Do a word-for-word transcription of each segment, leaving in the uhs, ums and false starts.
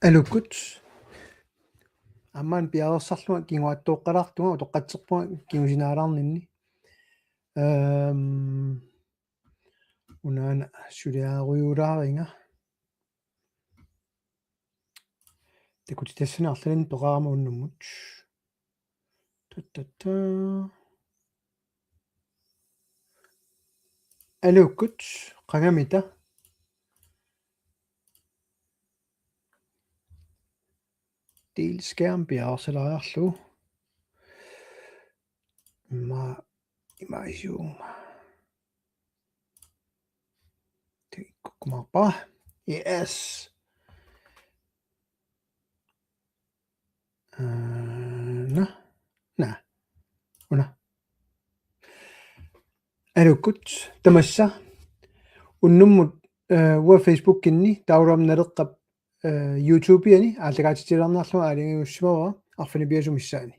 Aluukkut. Aamma piareersarlunga kinguaattooqqalaartunga utoqqatserpunga kingusinaalaarninni. Ehm, unaana suliarujuulaaringa. Takutitassani arlalinnik peqarama unnummut. Tattatta. Aluukkut, qangamita. Del skærm piareersalaariarlugu. Ima, ima isiuma. Tikkukkumaarpara. Yes. Aana. Naa. Una. Aluukkut. Tamassa. Unnummut, eh, uanga Facebookinni, taavalu aamma Naleqqap, eh, YouTubeiani aallakaatitsilaarniarlunga aalajangiussimavara arfineq-pingasut missaanni.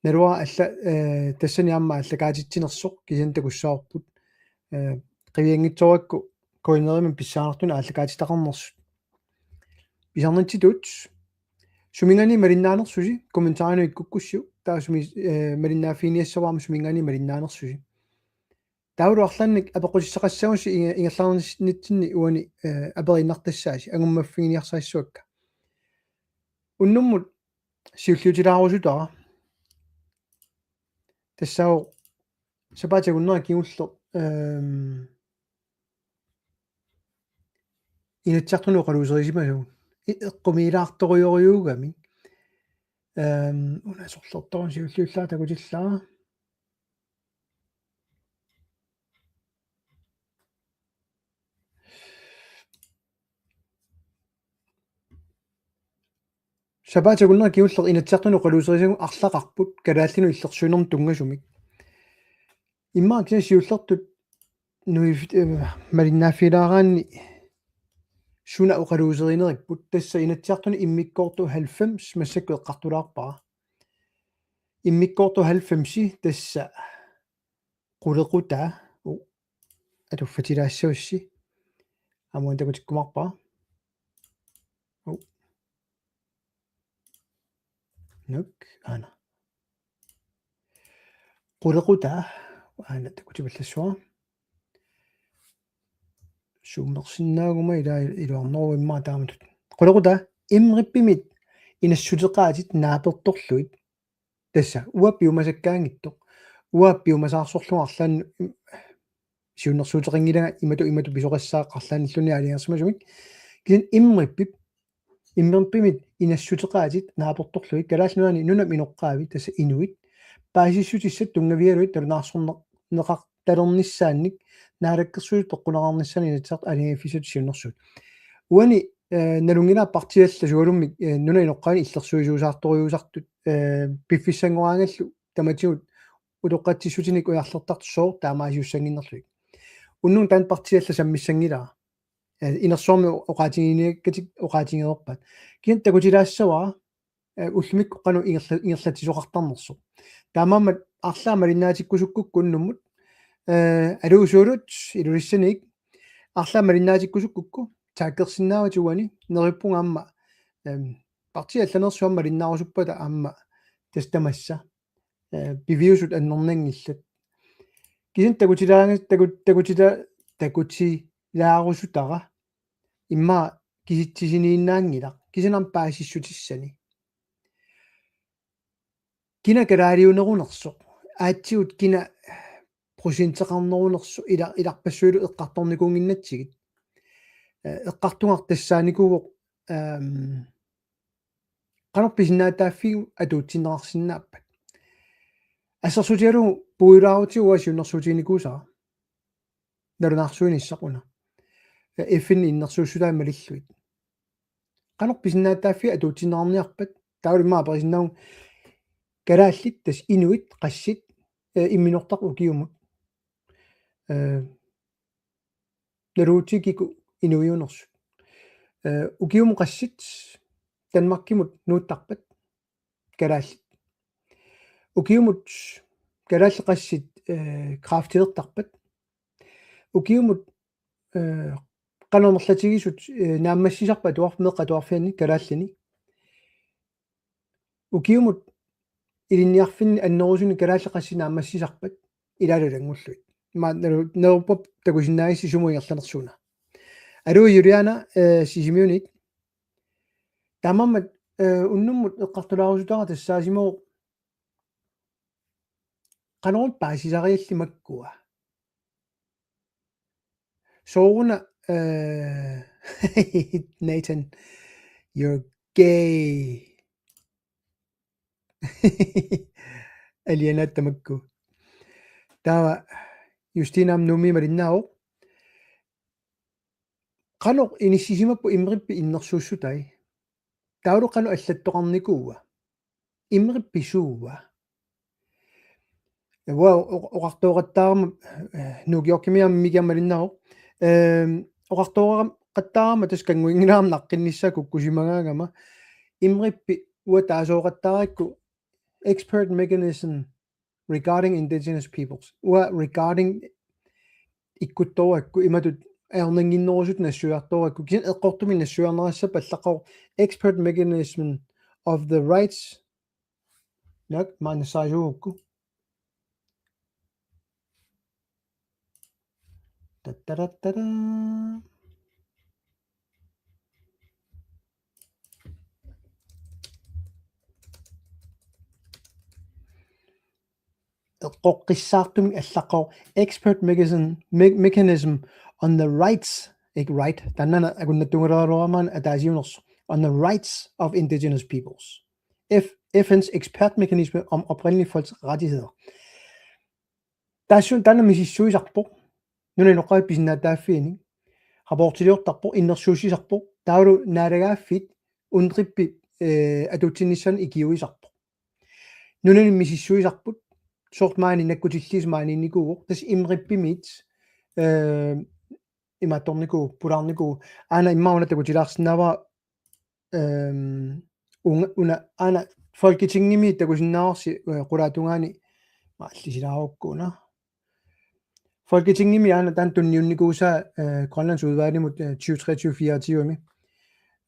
Naluara alla, eh, tassani aamma aallakaatitsinersoq kisianni takussavarput. Eh, qivianngitsoorakku coinerimik pissanganartunik aallakaatitaqarnersut. Pisarnitsitut suminngaanniit malinnaanersusi, kommentarinut ikkukkussiuk, taava sumi, eh, malinnaaffigiinnassavarput suminngaanniit malinnaanersusi. Taavalu arlaannik apeqqutissaqassagussi inge-, ingerlaarnitsinni uani, eh, aperiinnartassaasi, angummaffiginiarsarissavakka. Unnummut siulliutilaarusutara. Tassaavoq sapaatip akunnera kingulleq, ehm, Inatsisartuni oqaluuserisimasagut. I-, eqqumiilaartorujorujuugami. Ehm, una sorlertorun siulliullaa takutillaa. Sapaatip akunnera kingulleq Inatsisartuni oqaluuserisagut arlaqarput kalaallinut illersuinermut tunngasumik. Immaqa kisianni siullertut nuif-, eh, malinnaaffigilaaraanni suna oqaluuserineripput, tassa Inatsisartuni immikkoortoq halvfems massakkut eqqartulaarpara. Immikkoortoq halvfemsi tassa qulequtaa, u-, atuffatilaassavassi. Aamma takutikkumaarpara. U-, Nuk, aana. Qulequtaa, aana takutipallassavara. Zoomersinnaaguma ila iluarneruvoq immaqa taamatut. Qulequtaa, M R I P-imit inassuteqaatit naapertorlugit. Tassa, uanga piumasakkaanngitsoq. Uanga piumasaarsorlunga arlaannik siunnersuuteqanngilanga imatut imatut pisoqassaaq arlaannilluunniit aalajangersimasumik. Kisianni M R I P-ip, M R I P-imit inassuteqaatit naapertorlugit Kalaallit Nunaanni nunap inoqqaavi tassa inuit paasissutissat tunngavigalugit nalunaarsorneqartalernissaannik Naalakkersuisut peqquneqarnissaannik Inatsisartut aalajangiiffissatut siunnersuut. Uani, eh, nalunngilara partiit allat sualummik, eh, nunap inoqqaavinik illersuisuusaartorujussuusartut, eh, piffissanngoraangallu tamatigut utoqqatsissutinik ujarlertartut sooq taamaasiussannginnerlugit. Unnugu taanna partiit allat sammissanngilara. Eh, inersuarmi oqaatiginiakkatik oqaatigereerpaat. Kisianni takutilaassavara, eh, ullumikkut qanoq ingerla-, ingerlatsisoqartarnersoq. Taamaammat arlaat malinnaatikkusukkukku unnummut, eh, aluusuulut Ilulissaniit arlaat malinnaatikkusukkukku taakkersinnaavatit uani neriuppunga aamma, em, partiit allaneersut aamma malinnaarusuppata aamma tassa tamassa. Eh, piviusut annernanngillat. Kisianni takutilaanga-, taku-, takutila-, takutilaarusutara immaqa kisitsisiniinnaanngilaq. Kisianni aamma paasissutissani. Kina kalaaliunerunersoq. Aatsigut kina procenteqarnerunersoq ila-, ilarpassuilu eqqartornikuunnginnatsigit. Eh, eqqartugaq tassaanikuuvoq, ehm, qanoq pisinnaatitaaffigut atuutsinneqarsinnaappat. Assersuutigalugu puigulaarutigu uanga siunnersuutiginikuusara. Nalunaarsuinissaq una. F N innersuussutai malillugit. Qanoq pisinnaatitaaffigut atuutsinneqarniarpat. Taavalu immaqa aperisinnaavunga kalaallit tassa inuit qassit, eh, imminortaq ukiumut. Eh, naluutikku inuiunersut. Eh, ukiumut qassit Danmarkimut nuuttarpat kalaallit. Ukiumut kalaallit qassit, eh, kræftilertarpat. Ukiumut, eh, qanoq amerlatigisut, eh, naammassisarpat atuarf-, meeqqat atuarfianni kalaallinik. Ukiumut ilinniarfinni annerusuni kalaallit qassit naammassisarpat ilaalu ilanngullugit. Ima nalu-, naluarput takusinnaagissi sumut ingerlanersugut. Aluu Juliana, eh, Sisimiunit. Taamaammat, eh, unnummut eqqartulaarusutara tassaasimavoq qanoq paasisariallit makkua. Sooruna, eh, Nathan, you're gay. Alianaat tamakku. Taava Justina aamma Nuummi malinnaavoq. Qanoq inissisimapput imrippi innersuussutai? Taavalu qanoq allattoqarnikuua? Imrippi suua? Uanga o-, oqartooqattaarama, eh, New Yorkimi aamma Miki malinnaavoq. Ehm, oqartooqattaarama tassa kannguinngilara naqqinnissaa kukkusimagaangama. Imrippi uanga taasooqattaarakku expert mechanism regarding indigenous peoples. Uanga regarding ikkuttoorakku imatut ajornannginnerusutut nassuiartoorakku. Kisianni eqqortumik nassuiarnerassapput allaqqavoq expert mechanism of the rights. Naak maannassarisuugukku. Tattarattara. Eqqoqqissaartumik allaqqavoq expert mechanism, me-, mechanism on the rights, ikke right, taanna akunnattuugaleraluarama ataasiunersoq, on the rights of indigenous peoples. F-, F N's ekspertmekanisme om oprindelige folks rettigheder. Taassuma taanna misissuisarpoq. Nunap inoqqaavi pisinnaatitaaffiini. Rapportiliortarpoq, innersuussisarpoq. Taavalu naalagaaffiit unrippi, eh, atuutsinnissaanut ikiuisarpoq. Nunani misissuisarput. Soorlu maani nakkutilliisa maaniinnikuuvoq. Tassa imrippimiit, eh, imaattornikuuvoq, pulaarnikuuvoq. Aana immaqa una takutilaarsinnaavara, ehm, unga-, una, aana Folketingimi takusinnaavarsi, eh, qulaatungaani, ma allisilaarukku una. Folketingimi aana taanna tunniunnikuusaa, eh, Grønlands udvalgimut, eh, tyve treogtyve fireogtyvemi.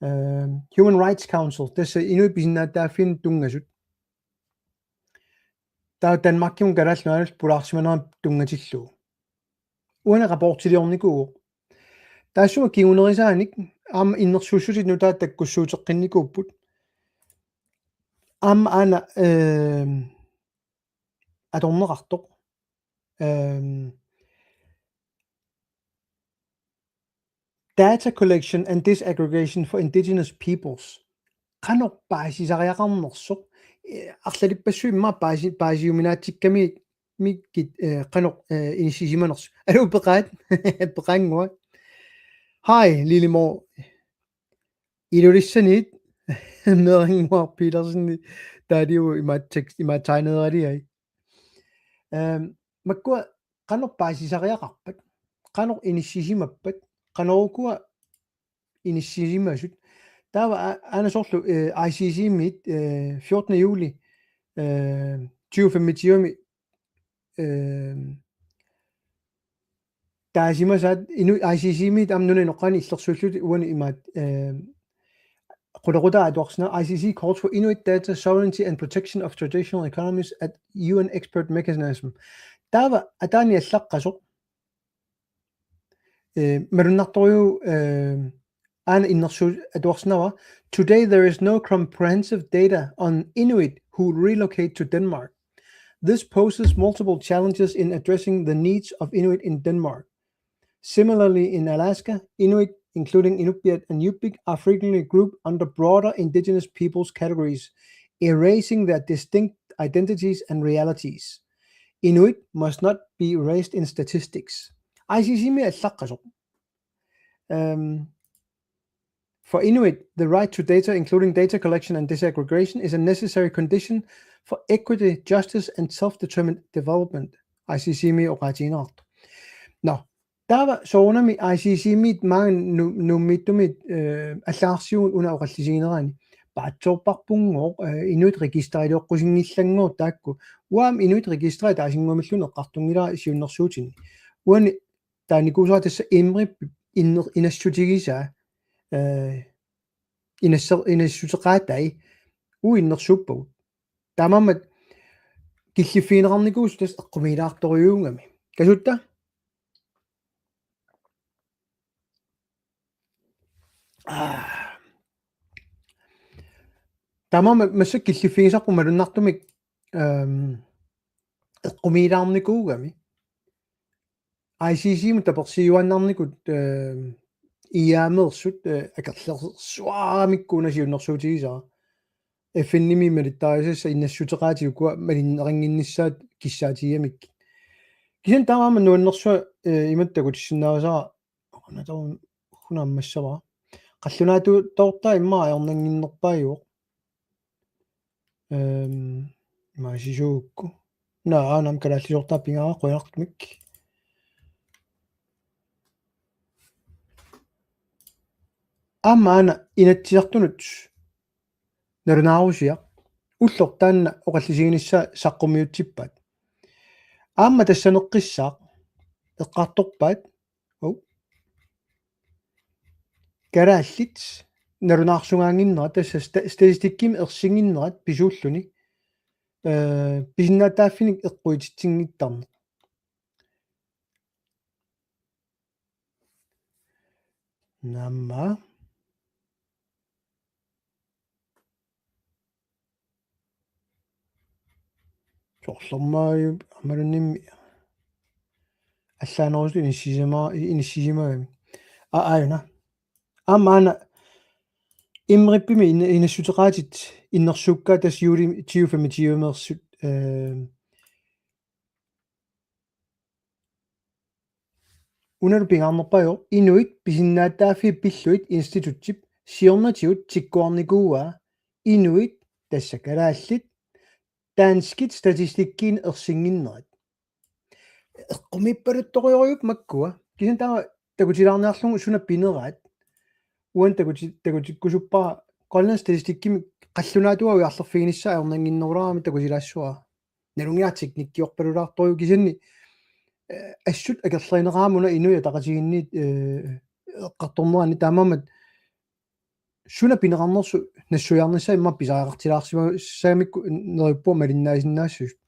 Ehm, Human Rights Council, tassa inuit pisinnaatitaaffiinut tunngasut. Taava Danmarkimut Kalaallit Nunaannullu pulaarsimanerannut tunngatillugu. Uani rapportiliornikuuvoq. Taassuma kingunerisaanik aamma innersuussutit nutaat takkussuuteqqinnikuupput. Aamma aana, ehm, atorneqartoq. Ehm, data collection and disaggregation for indigenous peoples. Qanoq paasisariaqarnersoq. Eh, arlalippassuit immaqa paasi-, paasiuminaatsikkamik, mikkit, eh, qanoq, eh, inissisimanersoq. Aluu, peqaat. Peqaannguaq. Hej, Lillemor. Ilulissaniit. Meerannguaq Petersen. Taaliu imaat tekst, imaat tegneeraliai. Ehm, makkua qanoq paasisariaqarpat, qanoq inissisimappat, qanoq ukua inissisimasut. Taava a-, aana soorlu, eh, I C C-miit, eh, fjortende juli, eh, tyve femogtyve-mi, eh, taasimasaat inu-, I C C-miit aamma nunap inoqqaavi illersuillutik uani imaat, eh, qulequtaa atuarsinnaavoq: I C C calls for Inuit data sovereignty and protection of traditional economies at U N expert mechanism. Taava ataani allaqqasoq. Eh, malunnartorujuuvoq, eh, aana innersuut atuarsinnaavara: Today there is no comprehensive data on Inuit who relocate to Denmark. This poses multiple challenges in addressing the needs of Inuit in Denmark. Similarly, in Alaska, Inuit, including Inupiat and Yupik, are frequently grouped under broader indigenous peoples categories, erasing their distinct identities and realities. Inuit must not be erased in statistics. I C C-mi allaqqasoq. Um, for Inuit, the right to data, including data collection and disaggregation, is a necessary condition for equity, justice, and self-determined development. I C C-mi oqaatigineqartoq. Nå, taava soorunami I C C-miit maanga Nu-, Nuummiittumit, eh, allagarsivugut una oqallisiginerani. Paatsoorparpunngooq, eh, Inuit registeriliorsinngillanngooq taakku. Uanga aamma Inuit registeri taasinnguamilluunniit eqqartunngilara siunnersuutinni. Uani taanikuusara tassa imrip-, inner-, inassutigisaa, eh, inasser-, inassuteqaatai uinnersuuppagut. Taamaammat killiffigineqarnikuusoq tassa eqqumiilaartorujuugami. Kasuutta? Aa. Taamaammat massakkut killiffigisarput malunnartumik, ehm, eqqumiilaarnikuugami. I C C-mut tapersiijuaannarnikut, ehm, I A M-ersut, eh, akerlersuaramikku una siunnersuutigisara. F N-imi malittarisassat inassuteqaatit ukua malinneqannginnissaat kissaatigigamikku. Kisianni taamaammat nuannersuaq, eh, imatut takutissinnaagasara, oqanataun hunammassavara. Qallunaatuuttoortaa immaqa ajornannginnerpaajuvoq. Ehm, imaasisuukku. Naa, aanam kalaallisoortaa pingaara qujanartumik. Aamma aana Inatsisartunut nalunaarusiaq. Ulloq taanna oqallisiginissaa saqqummiussippaat. Aamma tassaneqqissaaq eqqartorpaat. Ov. Kalaallit nalunaarsugaannginnerat tassa sta-, statistikkimi ersinnginnerat pisuulluni. Eh, pisinnaatitaaffinik eqquititsinngittarneq. Naamma. Soorlormaaju amalunnim allaanerusut inissisima-, inissisimagami. A-, aajuna. Aamma aana MREP-imi in-, inassuteqaatit innersuukkaat tassa juuli tyve femogtyve-meersut, eh, unalu pingaarnerpaajuvoq inuit pisinnaatitaaffiit pillugit institutsip siornatigut tikkuarnikuuaa inuit tassa kalaallit danskit statistikkiini ersinnginnerat. Eqqumiippaluttorujorujuupput makkua. Kisianni taava takutilaarniarlugu suna pineraat. Uani takuti-, takutikkusuppara Grønlands Statistikkimi qallunaatuuvoq ujarlerfiginissaa ajornannginnerulaarami takutilaassavara. Nalunngilara teknikkiorpalulaartorujuuvoq kisianni, eh, assut akerlerineqarami una Inuit Ataqatigiinniit, eh, eqqartornerani taamaammat suna pineqarnersoq nassuiarnissaa immaqa pisariaqartilaarsimassagamikku neriuppunga malinnaasinnaassusut.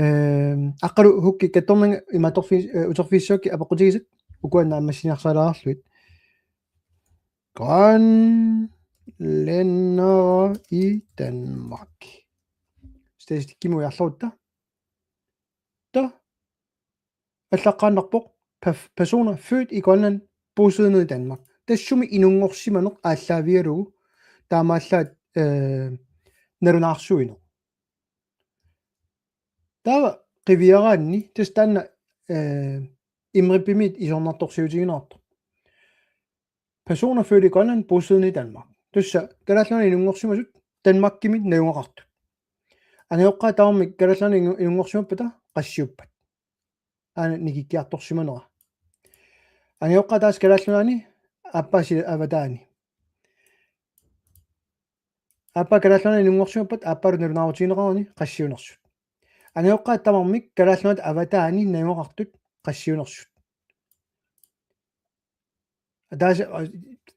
Ehm, Aqqalu Hukki kattornanga imaattorfi-, eh, uterfigissavakkit apeqqutigisat ukua naammassiniarsarilaarlugit. Grønlændere i Danmark. Statistikkimi ujarlerutta. Taava allaqqaannarpoq paf-, personer født i Grønland, bosiddende i Danmark. Tassami inunngorsimaneq aallaavigalugu taamaallaat, eh, nalunaarsuineq. Taava qiviaraanni tassa taanna, eh, MREP-imiit isornartorsiutigineqartoq. Personer født i Grønland, bosiddende i Danmark. Tassa Kalaallit Nunaanni inunngorsimasut Danmarkimi najugaqartut. Angajoqqaat tamarmik Kalaallit Nunaanni inu-, inunngorsimappata qassiuppat? Aana nikikkiartorsimanera. Angajoqqaat taakku Kalaallit Nunaanni aappaa sila avataani. Aappaa Kalaallit Nunaanni inunngorsimappat aappaalu nalunaarutigineqarani qassiunersut. Angajoqqaat tamarmik Kalaallit Nunaata avataani najugaqartut qassiunersut. Ataasiarluni, a,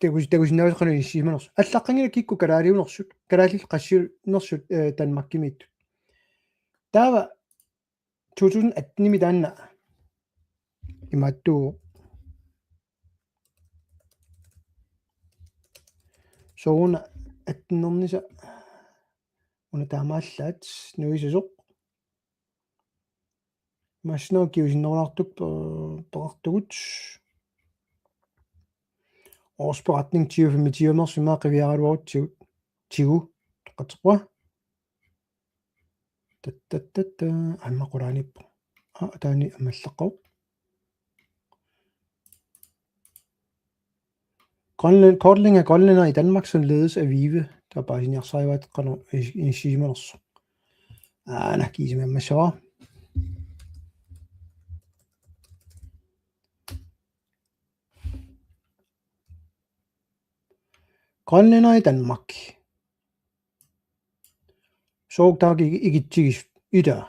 takus-, takusinnaavat qanoq inissisimanersut. Allaqqanngilaq kikkut kalaaliunersut, kalaallit qassiunersut, eh, Danmarkimiittut. Taava to tusind atten-imi taanna imaattuuvoq. Sooruna atten-ernisa una taamaallaat nuisasoq. Massinaa kiusinnerulaartukkut pe-, peqartugut. Årsberetning tyve femogtyve-meersumaa qiviaraluarutsigu. Tigu. Toqqatseqquaa. Tattattatta. Aamma qulaaniippoq. Aa, taani ammallaqqavoq. Grønland, kortlægning af grønlændere i Danmark, som ledes af Vive. Der er bare sin, jeg sagde, at Grønland er i, i Simonsen. Ah, nej, giv mig masser. Grønlænder i Danmark. Soorlu taakku ikitsigis ida.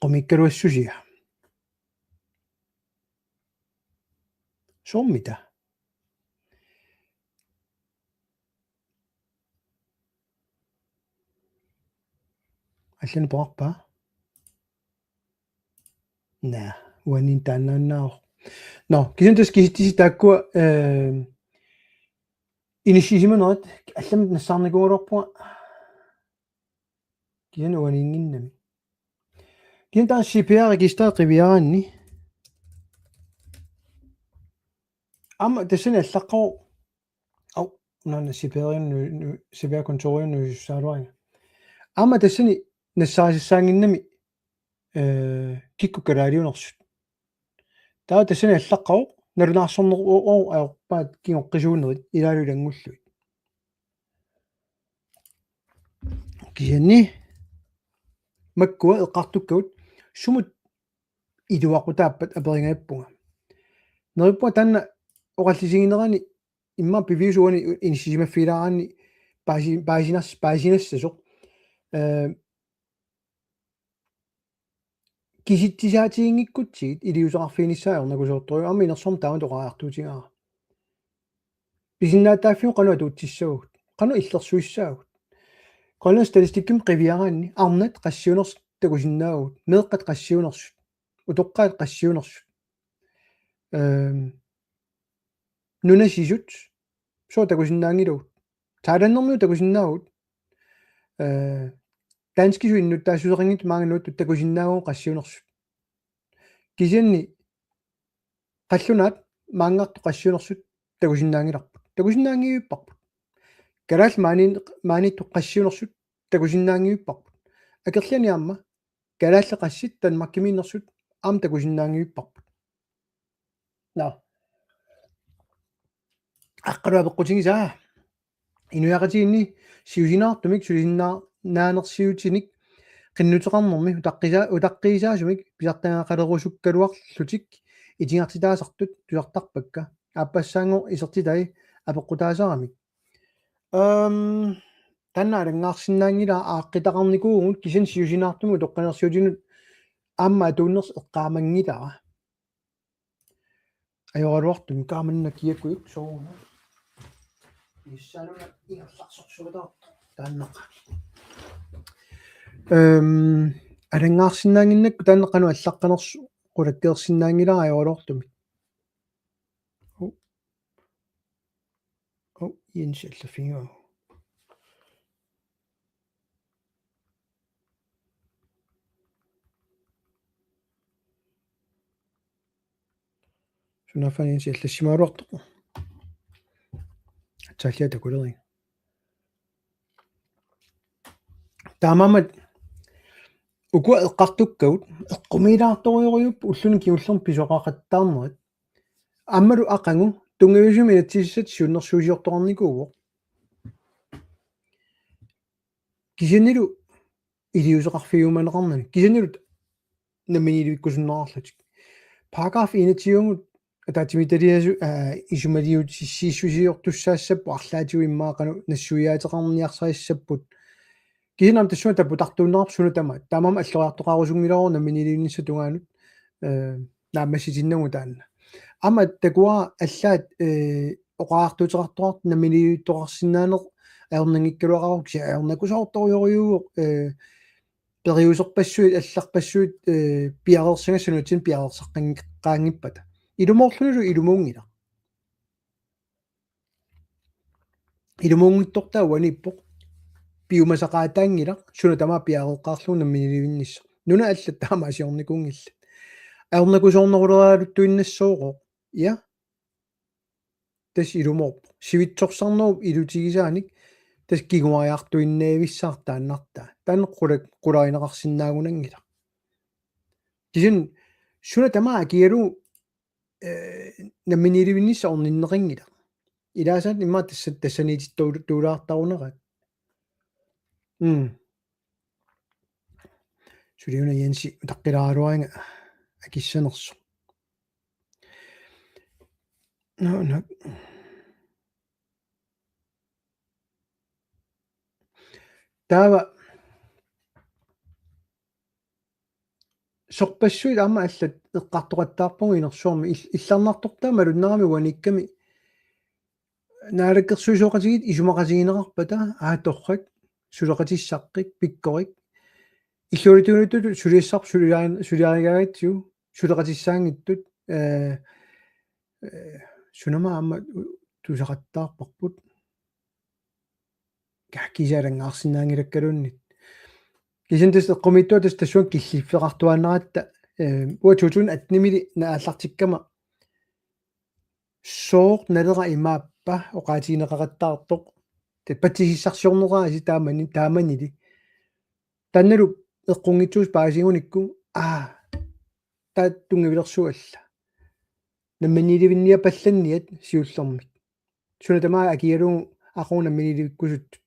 eqqumiikkaluassusia. Soormita? Allanut poqarpa? Naa, uaniinni taannaannaavoq. Nå, kisianni tassa kisitsisit taakkua, eh, inissisimanerat allamik nassaarnikuugaluarpunga. Kisianni uaniinnginnami. Kisianni taava C P R-registeri qiviaraanni. Aamma tassani allaqqavoq. Au, naana C P R-iun nu-, nu-, C P R-kontoriunuusussaaluariga. Aamma tassani nassaarisassaannginnami, eh, kikkut kalaaliunersut. Taava tassani allaqqavoq, nalunaarsorneq u-, u-, ajorpaat kingoqqisuunerit ilaalu ilanngullugit. Kisianni makkua eqqartukkagut sumut iluaqutaappat aperigajappunga. Neriuppunga taanna oqallisiginerani immaqa piviusuani inissisimaffigilaaraanni paasi-, paasinars-, paasinassasoq. Eh, kisitsisaatiginngikkutsigit iliuuseqarfiginissaa ajornakusoortorujuuvoq aamma inersuarmi taamatut oqariartuutigaara. Pisinnaatitaaffiup qanoq atuutsissavagut, qanoq illersuissaagut. Grønlands Statistikkimi qiviaraanni arnat qassiunersut takusinnaavugut, meeqqat qassiunersut, utoqqaat qassiunersut. Ehm, nunasisut, sooq takusinnaanngilagut. Thailandimiut takusinnaavugut. Eh, danskisut innuttaassuseqanngitsut maanga nuuttut takusinnaavagut qassiunersut. Kisianni qallunaat maanngartut qassiunersut takusinnaanngilarput. Takusinnaanngivipparput. Kalaallit maani-, maaniittut qassiunersut takusinnaanngivipparput. Akerlianik aamma kalaallit qassit Danmarkimiinnersut aamma takusinnaanngivipparput. Nå. Aqqalu apeqqutigisaa. Inuiaqatigiinni siusinaartumik sulisinnaa-, naanersiutinik qinnuteqarnermi utaqqisa-, utaqqiisaasumik pisartagaqalerusukkaluarlutik itigartitaasartut tusartarpakka. Aappassaanngooq isertitai apeqqutaasaramik. Ehm, taanna alanngaarsinnaanngilara aaqqitaqarnikuuvugut kisianni siusinaartumik utoqqalinersiutinut aamma atuunnersoq eqqaamanngilara. Ajoraluartumik kaamanna kiakujuk sooruna. Issaanuna ingerlarsorsuutaartoq taannaqa. Ehm, alanngaarsinnaannginnakku taanna qanoq allaqqanersoq qulakkeersinnaanngilara ajoraluartumik. Oh. Oh, Jens allaffigivagu. Sunaaffa Jens allassimagaluartoq. Atsaallia takuleriga. Taamaammat ukua eqqartukkagut eqqumiilaartorujorujuupput ulluni kingullermi pisoqaqattaarnerit. Aammalu aqagu tunngaviusumik inatsisissatut siunnersuusiortoqarnikuuvoq. Kisiannilu iliuuseqarfigiumaneqarnani. Kisiannilu namminiilivikkusunnerarlutik. Paragraf enogtyve-mut ataatsimiititaliasu-, aa, isumaliutissiissusiortussaassapput arlaatigut immaqa qanoq nassuiaateqarniarsarissapput. Kisianni aamma tassunga taputartuunnerarput suna tamaat. Taamaammat alloriartoqarusunngilagut namminiilivinnissap tungaanut, eh, naammassitinnagu taanna. Aamma takuara allaat, eh, oqariartuuteqartoqartoq namminiilivittoqarsinnaaneq ajornanngikkaluaqaaq kisianni ajornakusoortorujorujuuvoq, eh, periuserpassuit, allarpassuit, eh, piareersagassanik nunatsinni piareersaqqanngikkaanngippat. Ilumoorlunilu ilumuunngilaq. Ilumuunngitsortaa uaniippoq. Piumasaqaataanngilaq, suna tamaat piareeqqaarlugu namminiilivinnissaq. Nunat allat taama asiornikuunngillat. Ajornakusoorneruleraluttuinnassaaq. Ja. Tassa ilumoorpoq. Sivitsorsarnerup ilutigisaanik tassa kinguariartuinnavissaartaannartaa. Taanna qula-, qularineqarsinnaagunanngilaq. Kisianni suna tamaat akigalugu, eh, namminiilivinnissaq orninneqanngilaq. Ilaasaat immaqa tassa-, tassaniitittuulaartaruneraat. Mm. Suliuna Jensi utaqqilaaraluariga akissanersoq. Nå, nå. Taava. sorpassuit aamma allat eqqartoqattaarpagut inersuarmi il-, illarnartortaa malunnarami uaniikkami naalakkersuisooqatigiit isumaqatigineqarpata, aa, torrak, suleqatissaqqik, pikkorik. Illuatungiliuttutut suliassarput suliarin-, suliarigaangatsigu, suleqatissaanngitsut, ee, ee, sunama aamma u-, tusaqattaarparput. Ka-, kiisalu angaarsinnaanngilakkaluunniit. Kisianni tassa eqqumiitsuat tassa tassunga killiffeqartuaannaratta, ee, uanga to tusind atten-imili naallartikkama sooq Naleraq imaappa oqaatigineqaqattaartoq. Tassa patsisissarsiorneqaasi taamani, taamanili. Taannalu eqqunngitsuusoq paasigunikku, aa, taava tunngavilersuuvoq alla. Namminiilivinniapallanniat siullermik. Suna tamaat akigalugu aqagu namminiilivikkusuttut.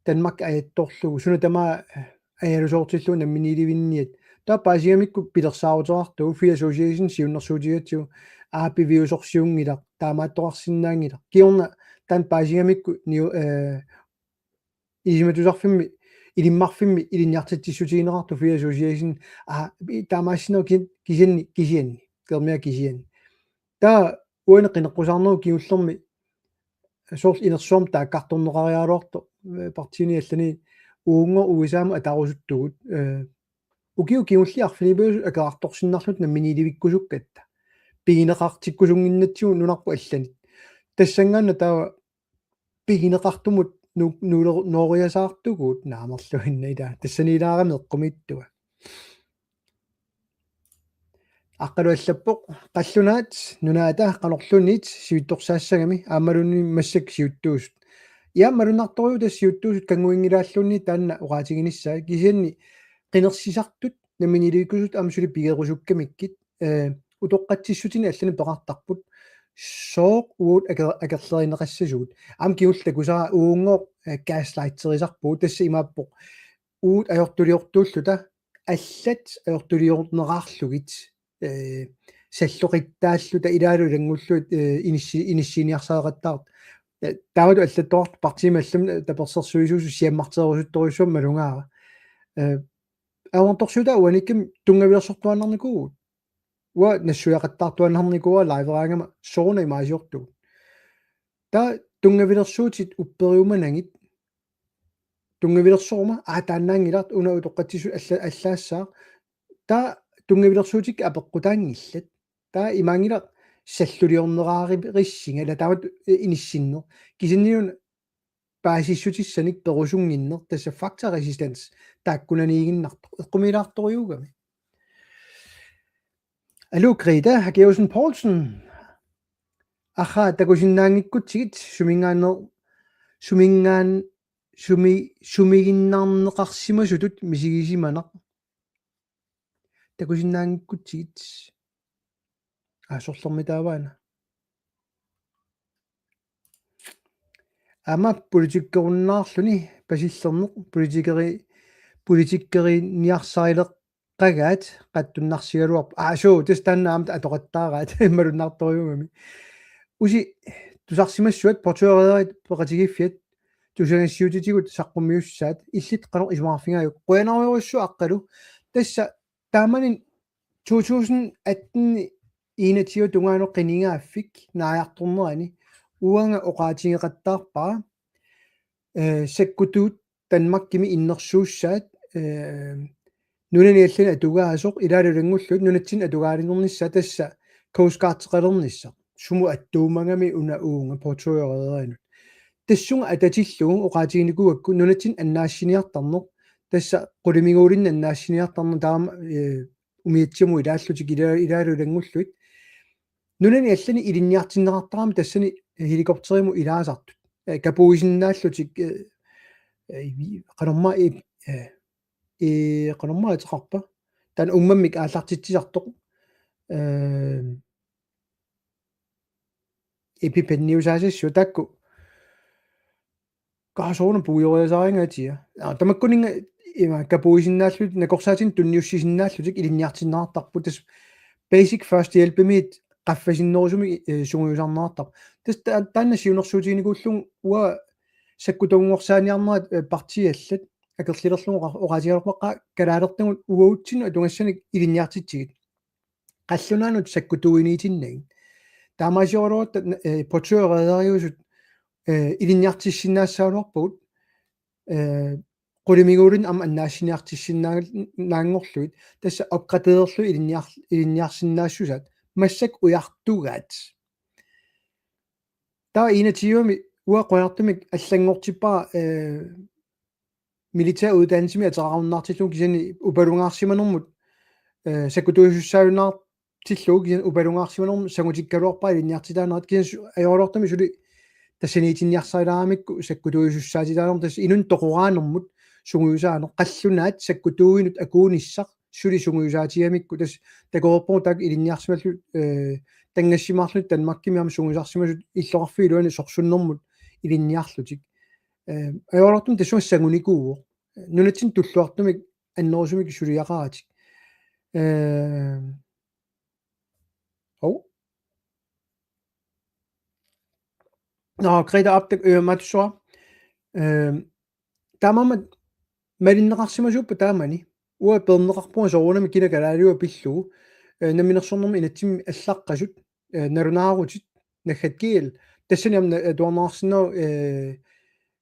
Danmark ajattorlugu. Suna tamaat, eh, ajalusoortillugu namminiilivinniat. Taava paasigamikku pilersaaruteqartugut Free Association siunnersuutigatsigu, aa, piviusorsiunngilaq, taamaattoqarsinnaanngilaq. Kingorna taanna paasigamikku niu-, eh, Ilisimatusarfimmi, Ilimmarfimmi ilinniartitsissutigineqartoq Free Association, aa, i-, taamaassinnaavoq ki-, kisianni, kisianni, Kernera kisianni. Taava uani qineqqusaarnerup kingullermi soorlu inersuarmi taakkartorneqariaraluartoq, eh, partiini allani uunngooq U S A-mut atarusuttugut, eh, ukiut kingulliit arfineq-pingasut akerartorsinnarlutik namminiilivikkusukkatta. Pigineqartikkusunnginnatsigu nunarput allanit. Tassanngaannaq taava pigineqartumut nu-, nuuleru-, nooriasaartugut naamerluinnaq ilaa. Tassaniilaarami eqqumiitsuat. Aqqalu allappoq: Qallunaat nunaata qanorluunniit sivitsorsaassagami aammaluunniit massakkut siuttuusut. Ja, malunnartorujuuvoq tassa siuttuusut kannguinngilaalluunniit taanna oqaatiginissaat, kisianni qinersisartut namminiilivikkusut aamma suli pigerusukkamikkit, eh, utoqqatsissutinik allanik peqartarput. Sooq uagut aker-, akerlerineqassasugut? Aamma kingulleq takusara uunngooq, eh, gaslighterisarpugut, tassa imaappoq: Uagut ajortuliortuulluta, allat ajortuliorneqarlugit, eh, salloqittaalluta ilaalu ilanngullugit, eh, inissi-, inissiiniarsariaqattaartut. Eh, taamatut allattoqartoq partiimi allami, eh, tapersersuisuusut siammarterusuttorujussuarmik malugaara. Eh, ajornartorsiutaa uaniikkami tunngavilersortuaannarnikuuvugut. Uanga nassuiaqattaartuaannarnikuuara liveraangama sooruna imaasiortugut. Taava tunngavilersuutit upperiumanagit. Tunngavilersoruma, aa, taannaanngilaq, una utoqqatsissut alla-, allaassaaq. Taava tunngavilersuutit apeqqutaanngillat. Taava imaanngilaq salluliorneqarissinga, ila taamatut, eh, inissinneq. Kisianni una paasissutissanik perusunnginneq, tassa faktaresistens, taakkunaniiginnartoq. Eqqumiilaartorujuugami. Aluu, Greta Hakeusen Poulsen. Ahaa, takusinnaanngikkutsigit suminngaanneer-, suminngaan-, sumi-, sumiginnarneqarsimasutut misigisimaneq. Takusinnaanngikkutsigit. Aa, sorlermi taavaana. Aamma politikkerunnaarluni pasillerneq politikeri-, politikkeriinniarsarileqqagaat qatsunnarsigaluarpoq. Aa, suu, tassa taanna aamma atoqattaaraat malunnartorujuugami. Usi tusarsimassuat portøreerit peqatigiiffiat tusagassiuutitigut saqqummiussaat illit qanoq isumaqarfigaajuk? Qujanarujussuaq Aqqalu. Tassa taamani to tusind atten enogtyve tungaanut qinigaaffik naajartornerani uanga oqaatigeqattaarpara, eh, sakkutuut Danmarkimi innersuussaat, eh, nunani allani atugaasoq ilaalu ilanngullugit nunatsinni atugaalinernissaa, tassa Coast Guardeqalernissaq. Sumut attuumagami una uunga portøreerinut. Tassunga atatillugu oqaatiginikuugakku nunatsinni annaassiniartarneq, tassa qulimiguulinni annaassiniartarneq taama, eh, umiatsiamut ilaallutik ila-, ilaalu ilanngullugit. Nunani allani ilinniartinneqartarami tassani helikopterimut ilaasartut. Eh, kapuisinnaallutik, eh, eh, qanormaa, eh, eh, eh, qanormaa ateqarpa? Taanna ummammik aallartitsisartoq. Eh, epipenniusaassassuaq taakku. Kaasuuna puigoriasarinngaatiga. Aa, tamakkuninnga ima kapuisinnaallutik, nakorsaatinik tunniussisinnaallutik ilinniartinneqartarput, tassa basic førstehjælpimiit qaffasinnerusumik, eh, sungiusarneqartarpoq. Tassa ta-, taanna siunnersuutiginikuullugu uanga sakkutuunngorsaanerat, eh, partiit allat. akerlilerlugu oqa-, oqaatigaluarpara kalaalertagut uatsinnut atugassanik ilinniartitsigit. Qallunaanut sakkutuuiniitinnagit. Taamaasioraluarutta, eh, portørereeriusut, eh, ilinniartissinnaassagaluarpagut, eh, qulimiguulinnut aamma annaassiniartissinnaanngorlugit. Tassa opgradererlugit ilinniar-, ilinniarsinnaassusaat. Massakkut ujartugaat. Taava enogtyvemi uanga qujanartumik allanngortippara, eh, militæruddannelsemi ateqarunnaartillugu kisianni upalungaarsimanermut, eh, sakkutuujusussaajunnaartillugu kisianni upalungaarsimanermut sangutikkaluarpara ilinniartitaanerat kisianni su-, ajoraluartumik suli tassaniitinniarsarilaaramikkit sakkutuujusussaatitaanermut tassa inunnut toqoraanermut sungiusaaneq qallunaat sakkutuuinut akuunissaq suli sungiusaatigamikku tassa takoreerpugut taakku ilinniarsimallutik, eh, tanngassimaarlutik Danmarkimi aamma sungiusarsimasut illoqarfiup iluani sorsunnermut ilinniarlutik. Eh, ajoraluartumik tassunga sangunikuuvoq. Nunatsinni tulluartumik annerusumik suliaqaratik. Eh, hov. Nå, Greta Opdæk, eh, Matsua. Eh, taamaammat malinneqarsimasuuppat taamani. Uanga peerneqarpunga soorunami kina kalaaliua pillugu. Eh, namminersornermi inatsimmi allaqqasut, eh, nalunaarutit, naggat G L. Tassani aamma, eh, atuarneqarsinnaavoq, eh,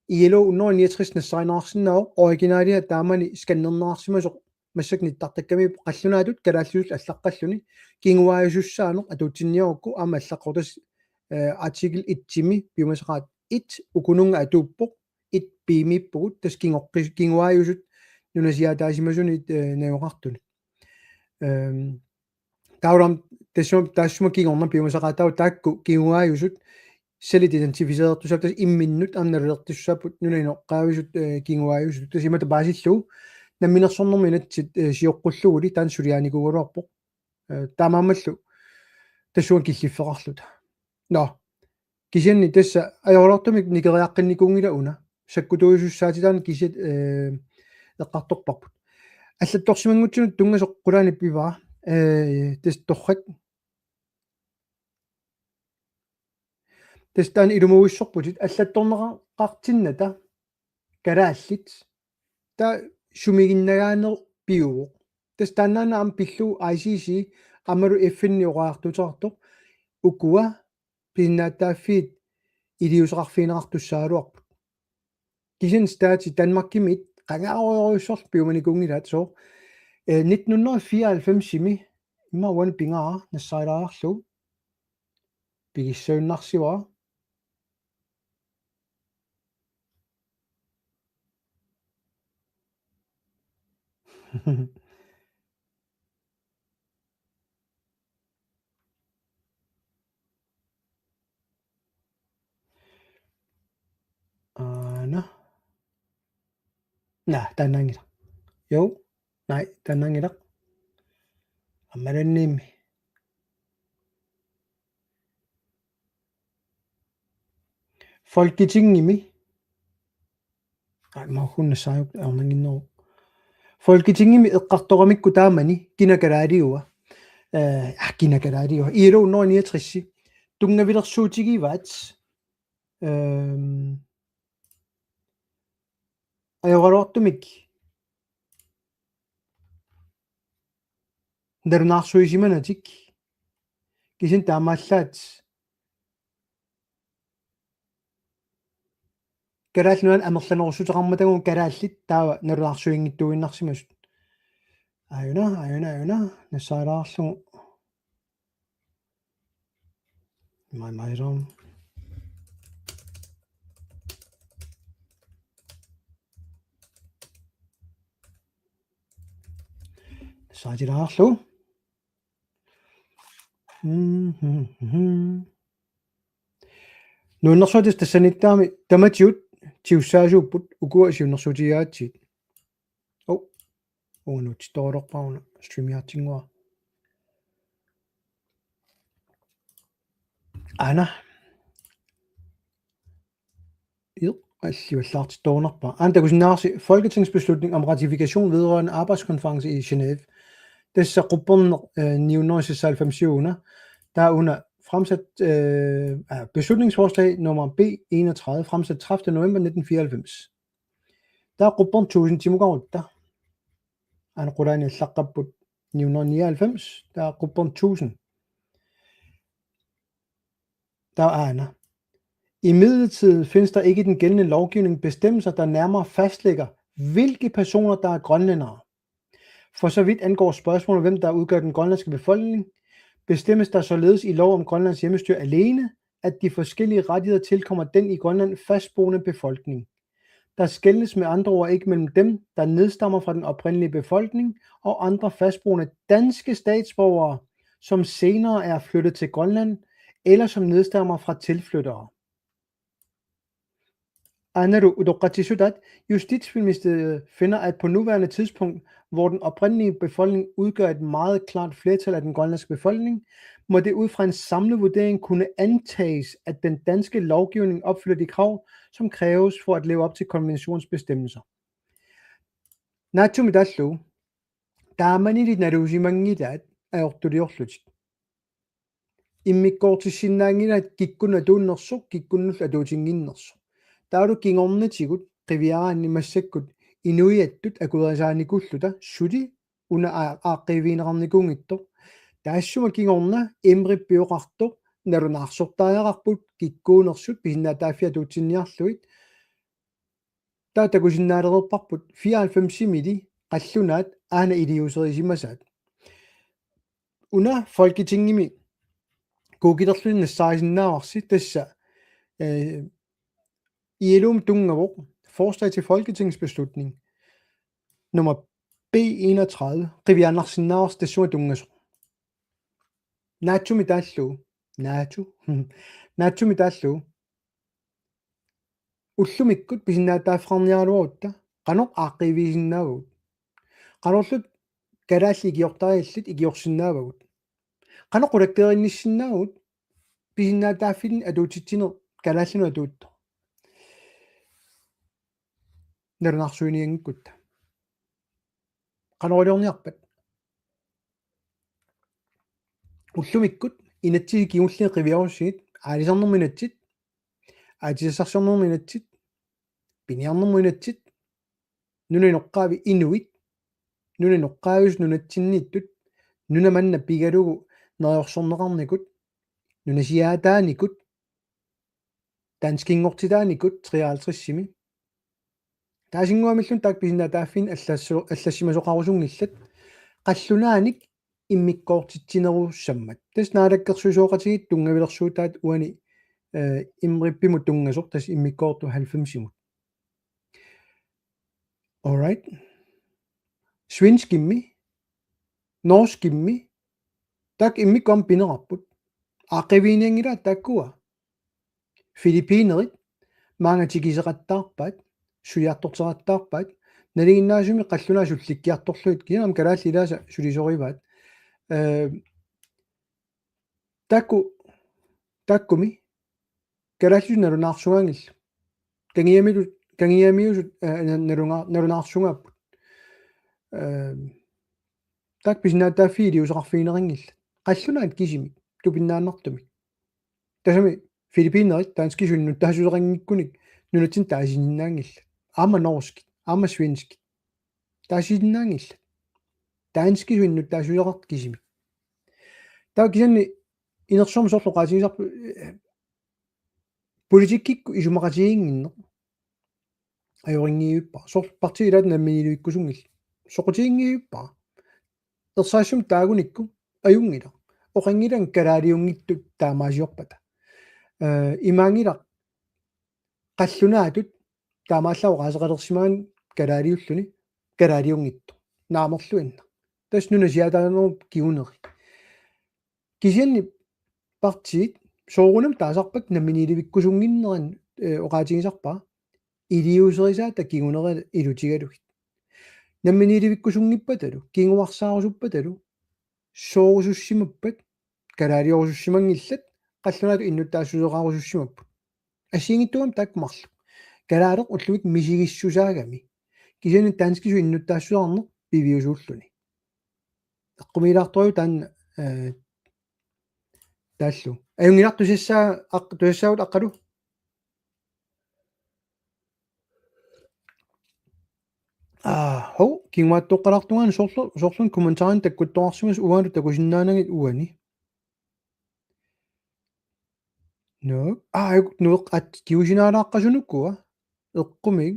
I L O hundrede niogtres nassarineqarsinnaavoq, originalia taamani scannerneqarsimasoq massakkut nittartakkamiippoq qallunaatut kalaallisut allaqqalluni, kinguaajusussaaneq atuutsinniarukku aamma allaqqavoq tassa, eh, artikel et-imi piumasaqaat et ukununnga atuuppoq, et B-miippugut, tassa kingoqqi-, kinguaajusut nunasiaataasimasunit, eh, najugaqartunit. Ehm, taava aamma tassa taassuma kingorna piumasaqaataavoq taakku kinguaajusut sellit identificeerertussaapput tassa imminnut aamma nalulertussaapput nunap inoqqaavisut, eh, kinguaajusut. Tassa imatut paasillugu namminersornermi inatsit, eh, sioqqulluguli taanna suliarinikuugaluarpoq. Eh, taamaammallu tassunga killiffeqarluta. Nå. Kisianni tassa ajoraluartumik nikeriaqqinnikuunngilaq una. Sakkutuujusussaatitaaneq kisiat, eh, eqqartorparput. Allattorsimanngutsinnut tunngasoq qulaani pivara. Eh, tassa torrak. Tassa taanna ilumoorussorputit allattorneqartinnata kalaallit. Taava sumiginnagaaneq piuvoq. Tassa taannaana aamma pillugu I C C aammalu F N-imi oqariartuuteqartoq ukua pisinnaatitaaffiit iliuuseqarfigineqartussaagaluarput. Kisianni staatit Danmarkimi qangaarujorujussuarlu piumanikuunngilaat sooq. Eh, nitten hundrede fireoghalvfems-imi immaqa uani pingaara nassarilaariarlugu. Pigissagunnarsivara. Aana. Naa, taannaanngilaq. Jo, naa, taannaanngilaq. Aammalanniimmi. Folketingimi. Aa, maahunna saajuk aarnanginneru. Folketingimi eqqartoramikku taamani, kina kalaaliua. Eh, ah, kina kalaaliua. I L O hundrede niogtres. Tunngavilersuutigivaat. Ehm, ajoraluartumik nalunaarsuisimanatik kisianni taamaallaat Kalaallit Nunaanni amerlanerussuteqarmatagut kalaallit taava nalunaarsuinngitsuuinnarsimasut. Aajuna, aajuna, aajuna, nassarilaarlugu. Mai, mai, rom. Nassarilaarlugu. Mhm, mhm. Nuannersuaq tassa tassaniittaami tamatigut tigussaasuupput ukua siunnersuutigigaatsigit. Oh, uunga nuutsittorujorpara una streamiartinnguara. Aana. Iq, allivallaartittorunarpara. Aana takusinnaavarsi Folketingsbeslutning om ratifikation vedrørende arbejdskonference i Genève. Tassa qupperneq, eh, ni hundrede seksoghalvfems-iuna. Taava una fremsat, eh, ah, beslutningsforslag nummer B enogtredive, fremsat tredivte november nitten fireoghalvfems. Taava qupperneq tusindimukarutta. Aana qulaani allaqqapput ni hundrede nioghalvfems, taava qupperneq tusind. Taava aana. Imidlertid findes der ikke i den gældende lovgivning bestemmelser, der nærmere fastlægger, hvilke personer, der er grønlændere. For så vidt angår spørgsmålet, hvem der udgør den grønlandske befolkning, bestemmes der således i lov om Grønlands Hjemmestyre alene, at de forskellige rettigheder tilkommer den i Grønland fastboende befolkning. Der skelnes med andre ord ikke mellem dem, der nedstammer fra den oprindelige befolkning, og andre fastboende danske statsborgere, som senere er flyttet til Grønland, eller som nedstammer fra tilflyttere. Aanalu utoqqatsissutaat: Justitsministeriet finder, at på nuværende tidspunkt, hvor den oprindelige befolkning udgør et meget klart flertal af den grønlandske befolkning, må det ud fra en samlet vurdering kunne antages, at den danske lovgivning opfylder de krav, som kræves for at leve op til konventionens bestemmelser. Naatsumik taallugu. Taamanili naluusimanngilaat ajortuliorlutik. Immikkoortissinnaanngilaat kikkunnut atuunnersoq, kikkunnullu atuutinnginnersoq. Taavalu kingornatigut qiviaraanni massakkut inuiattut akuerisaanikulluta suli una aa-, aaqqiivigineqarnikuunngitsoq. Taassuma kingorna IMRIP-ioqartoq nalunaarsortariaqarput kikkuunersut pisinnaatitaaffiit atuutsinniarlugit. Taava takusinnaalereerparput fireoghalvfemsimili qallunaat aana iliuuserisimasaat. Una Folketingimi kuukilerlutik nassaarisinnaavarsi tassa, øh, I L O-mi tunngavoq forslag til folketingsbeslutning nummer B enogtredive, qiviaannarsinnaavarsi tassunga tunngasoq. Naatsumik taallugu. Naatsu. Naatsumik taallugu. Ullumikkut pisinnaatitaaffeqarniaraluarutta qanoq aaqqiivigisinnaavagut? Qanorlu kalaallit ikiortariallit ikiorsinnaavagut? Qanoq qulakkeerinnissinnaavugut pisinnaatitaaffinnik atuutitsineq kalaallinut atuuttoq? Nalunaarsuinianngikkutta. Qanoq iliorniarpat? Ullumikkut inatsisit kingulliit qiviarussigit, aalisarnermut inatsit, aatsitassarsiornermut inatsit, piniarnermut inatsit, nunap inoqqaavi inuit, nunap inoqqaavisut nunatsinniittut, nuna manna pigalugu neriorsorneqarnikut, nunasiaataanikut, danskinngortitaanikut treoghalvtredsimi. Taasinnguamilluunniit taakku pisinnaatitaaffiit allassu-, allassimasoqarusunngillat. Qallunaanik immikkoortitsinerussammat. Tassa naalakkersuisooqatigiit tunngavilersuutaat uani, øh, IMRIP-imut tunngasoq tassa immikkoortoq halvfemsimut. All right. Svenskimmi, norskimmi, taakku immikkut aamma pineqarput. Aaqqiviginianngilaat taakkua. Filippinerit maanga tikiseqattaarpaat, suliartorteqattaarpaat, nalinginnaasumik qallunaat sullikkiartorlugit, kisianni aamma kalaallit ilaasa sulisorivaat. Øh, taakku, taakkumi kalaallisut nalunaarsugaanngillat. Kangiamilu-, kangiamiusut, øh, na-, nalunga-, nalunaarsugaarput. Øh, taakku pisinnaatitaaffiit iliuuseqarfigineqanngillat. Qallunaat kisimik, tupinnaannartumik. Tassami filippinerit danskisut innuttaassuseqanngikkunik nunatsinni taasisinnaanngillat. Aamma norskit, aamma svenskit. Taasisinnaanngillat. Danskisut innuttaassuseqartut kisimik. Taava kisianni inersuarmi soorlu oqaatigisarput, øh, politikkikkut isumaqatigiinnginneq ajorinngivippara. Soorlu partiit ilaat namminiilivikkusunngillat. Soqutiginngivippara. Ersarissumik taagunikku ajunngilaq. Oqanngilanga kalaaliunngitsut taamaasiorpata. Øh, imaanngilaq qallunaatut taamaallaat oqaaseqalersimagaanni kalaaliulluni kalaaliunngitsoq. Naamerluinnaq. Tassa nunasiaataanerup kinguneri. Kisianni partiit soorunami taasarpakka namminiilivikkusunnginneranut, øh, oqaatigisarpara iliuuserisaata kingunera ilutigalugit. Namminiilivikkusunngippatalu, kinguarsaarusuppatalu, soorusussimappat, kalaaliorusussimanngillat, qallunaatut innuttaassuseqarusussimapput. Assigiinngitsuugami taakku marluk. Kalaaleq ullumikkut misigissusaagami. Kisianni danskisut innuttaassuseqarneq piviusuulluni. Eqqumiilaartorujuk taanna, øh, taallugu. Ajunngilaq, tusassaa-, aq-, tusassaagut Aqqalu. Aa, hov, kinguaattoqqalaartungaani soorlu, soorlumi kommentarini takkuttoqarsimasoq uangalu takusinnaanagit uani. Nuuk, aa, nuuk, at, kiusinaalaaqqasunukua. Eqqumiik.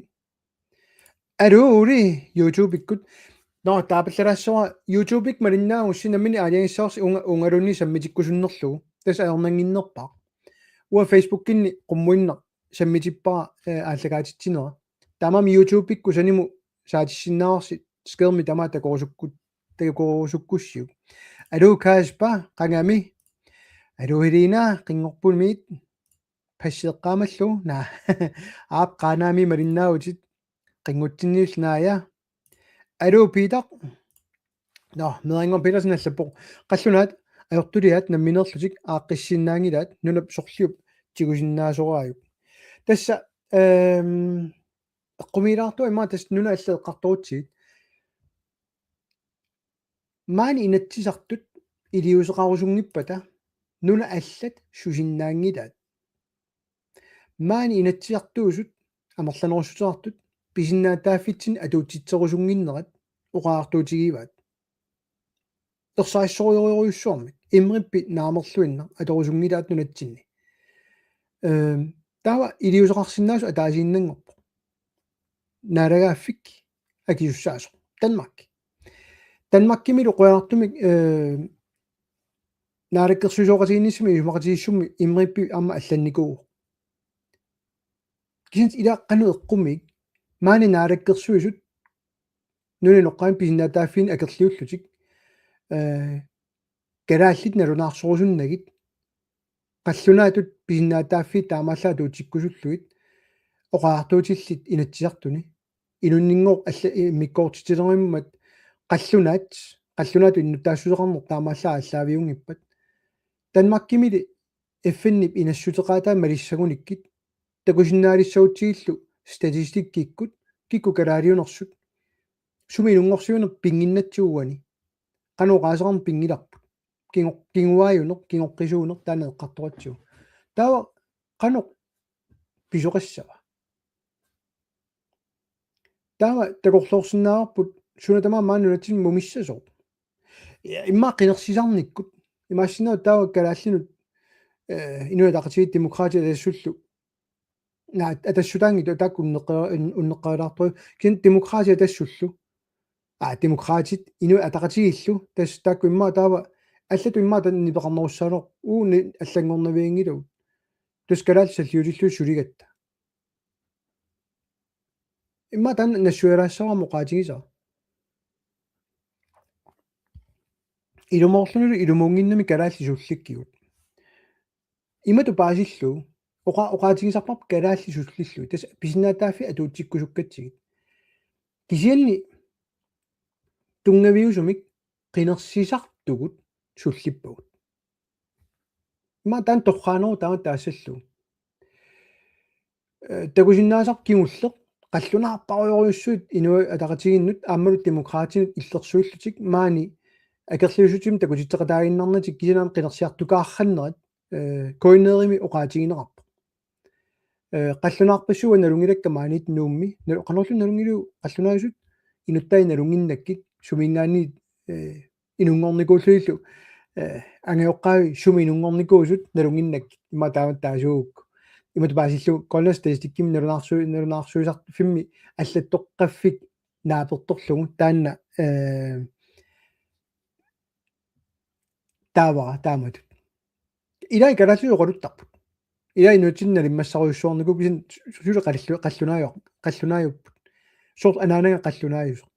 Aluu, Uli, YouTube-ikkut. Nå, taapallalaassavara YouTube-ikkut malinnaagussi nammineq aalajangissavarsi unga-, ungaluunniit sammitikkusunnerlugu. Tassa ajornannginnerpaaq. Uanga Facebook-inni qummuinnaq sammitippara, eh, aallakaatitsinera. Taamaammat YouTube-ikkut sanimut saatissinnaavarsi skærmi tamaat takorusukku-, takorusukkussiuk. Aluu Kasper, qangami. Aluu Helena, qinngorpumiit. Passeqqaamallu, naa. Aap, Qaanaami malinnaavutit. Qinngutsinniillu Naaja. Aluu Piitaq. Nå, Meeranngorneq Petersen allappoq. Qallunaat ajortuliaat nammineerlutik aaqqissinnaanngilaat nunap sorliup tigusinnaasoraajuk. Tassa, ehm, eqqumiilaartua immaqa tassa nunat allat eqqartorutsigit. Maani Inatsisartut iliuuseqarusunngippata nunat allat susinnaanngilaat. Maani Inatsisartuusut amerlanerussuteqartut pisinnaatitaaffitsinni atuutsitserusunnginnerat oqariartuutigivaat. Ersarissorujorujussuarmik, imrippi naamerluinnaq atorusunngilaat nunatsinni. Ehm, taava iliuuseqarsinnaasut ataasiinnanngorpoq. Naalagaaffik akisussaasoq. Danmark. Danmarkimilu qujanartumik, ehm, naalakkersuisooqatigiinnissamut isumaqatigiissummi imrippi aamma allannikuuvoq. Kisianni ila qanoq eqqumiik maani naalakkersuisut nunap inoqqaavinik pisinnaatitaaffiini akerliullutik, eh, kalaallit nalunaarsorusunnagit, qallunaatut pisinnaatitaaffiit taamaallaat atuutsikkusullugit, oqariartuutillit Inatsisartuni, inunninngooq alla-, immikkoortitilerumaarmat qallunaat, qallunaatut innuttaassuseqarneq taamaallaat aallaaviunngippat. Danmarkimili F N-ip inassuteqaatai malissagunikkit, takusinnaalissagutsigillu statistikkikkut, kikkut kalaaliunersut, sumi inunngorsiuineq pinnginnatsigu uani, qanoq oqaaseqarneq pinngilarput. Kingo-, kinguaajuneq, kingoqqisuuneq taanna eqqartoratsigu. Taava qanoq pisoqassava? Taava takorloorsinnaavarput suna tamaat maani nunatsinni mumissasoq. Ja, immaqa qinersisarnikkut. Imaassinnaavoq taava kalaallinut, eh, Inuit Ataqatigiit Demokraatit Atassullu. Naa, Atassutaanngitsoq taakku unneqqa-, un-, unneqqalaartoq. Kisianni Demokraatit Atassullu. Aa, Demokraatit Inuit Ataqatigiillu. Tassa taakku immaqa taava allatut immaqa taanna nipeqarnerussaaneq. Uuni allanngornavianngilagut. Tassa kalaallit salliutillugit suligatta. Immaqa taanna nassuialaassavara aamma oqaatigisara. Ilumoorlunilu ilumuunnginnami kalaallit sullikkigut. Imatut paasillugu, oqa-, oqaatigisarparput kalaallit sullillugit. Tassa pisinnaatitaaffii atuutsikkusukkatsigit. Kisianni tunngaviusumik qinersisartugut sullippagut. Immaqa taanna torraaneruvoq taama taassallugu. Eh, takusinnaasarput kingulleq, qallunaarparujorujussuit Inuit Ataqatigiinnut aammalu Demokraatinut illersuillutik maani akerliussutsimik takutitseqataaginnarnatik kisianni aamma qinersiartukaarrannerat, eh, K N R-imi oqaatigineqarpoq. Eh, qallunaarpassuit nalunngilakka maaniittoq Nuummi, nal-, qanorlu nalunngiliuk qallunaasut inuttai nalunnginnakkit, suminngaanniit, eh, inunngornikuullugillu, eh, angajoqqaavi sumi inunngornikuusut nalunnginnakkit, immaqa taama taasugukku. Imatut paasillugu Grønlands Statistikkimi nalunaarsu-, nalunaarsuisarfimmi allattoqqaffik naapertorlugu taanna, eh, taava taamatut. Ilai kalaallisut oqaluttarput. Ilai nunatsinni nalimmassarujussuarnikuupput kisianni su-, suli qallu-, qallunaajo-, qallunaajupput. Soorlu anaanaga qallunaajusoq.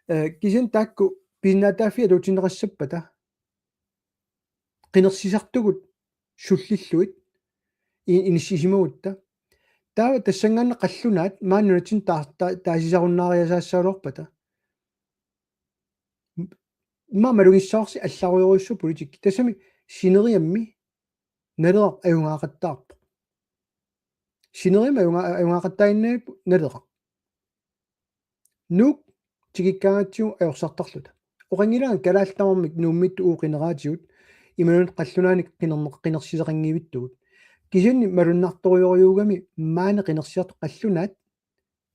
Eh, kisianni taakku pisinnaatitaaffii atuutsinneqassappata qinersisartugut sullillugit i-, inissisimagutta. Taava tassanngaannaq qallunaat maani nunatsinni taa-, taa-, taasisarunnaariasaassaagaluarpata. Immaqa malugissavarsi allarujorujussuaq politikki. Tassami sineriammi Naleraq ajugaaqattaarpoq. Sineriammi ajuga-, ajugaaqattaaginnarpoq Naleraq. Nuuk tikikkaangatsigu ajorsartarluta. Oqanngilanga kalaallit tamarmik Nuummiittut uagut qineraatigut imaluunniit qallunaanik qinerneq-, qinersisaqanngivittugut. Kisianni malunnartorujorujuugami maani qinersisartut qallunaat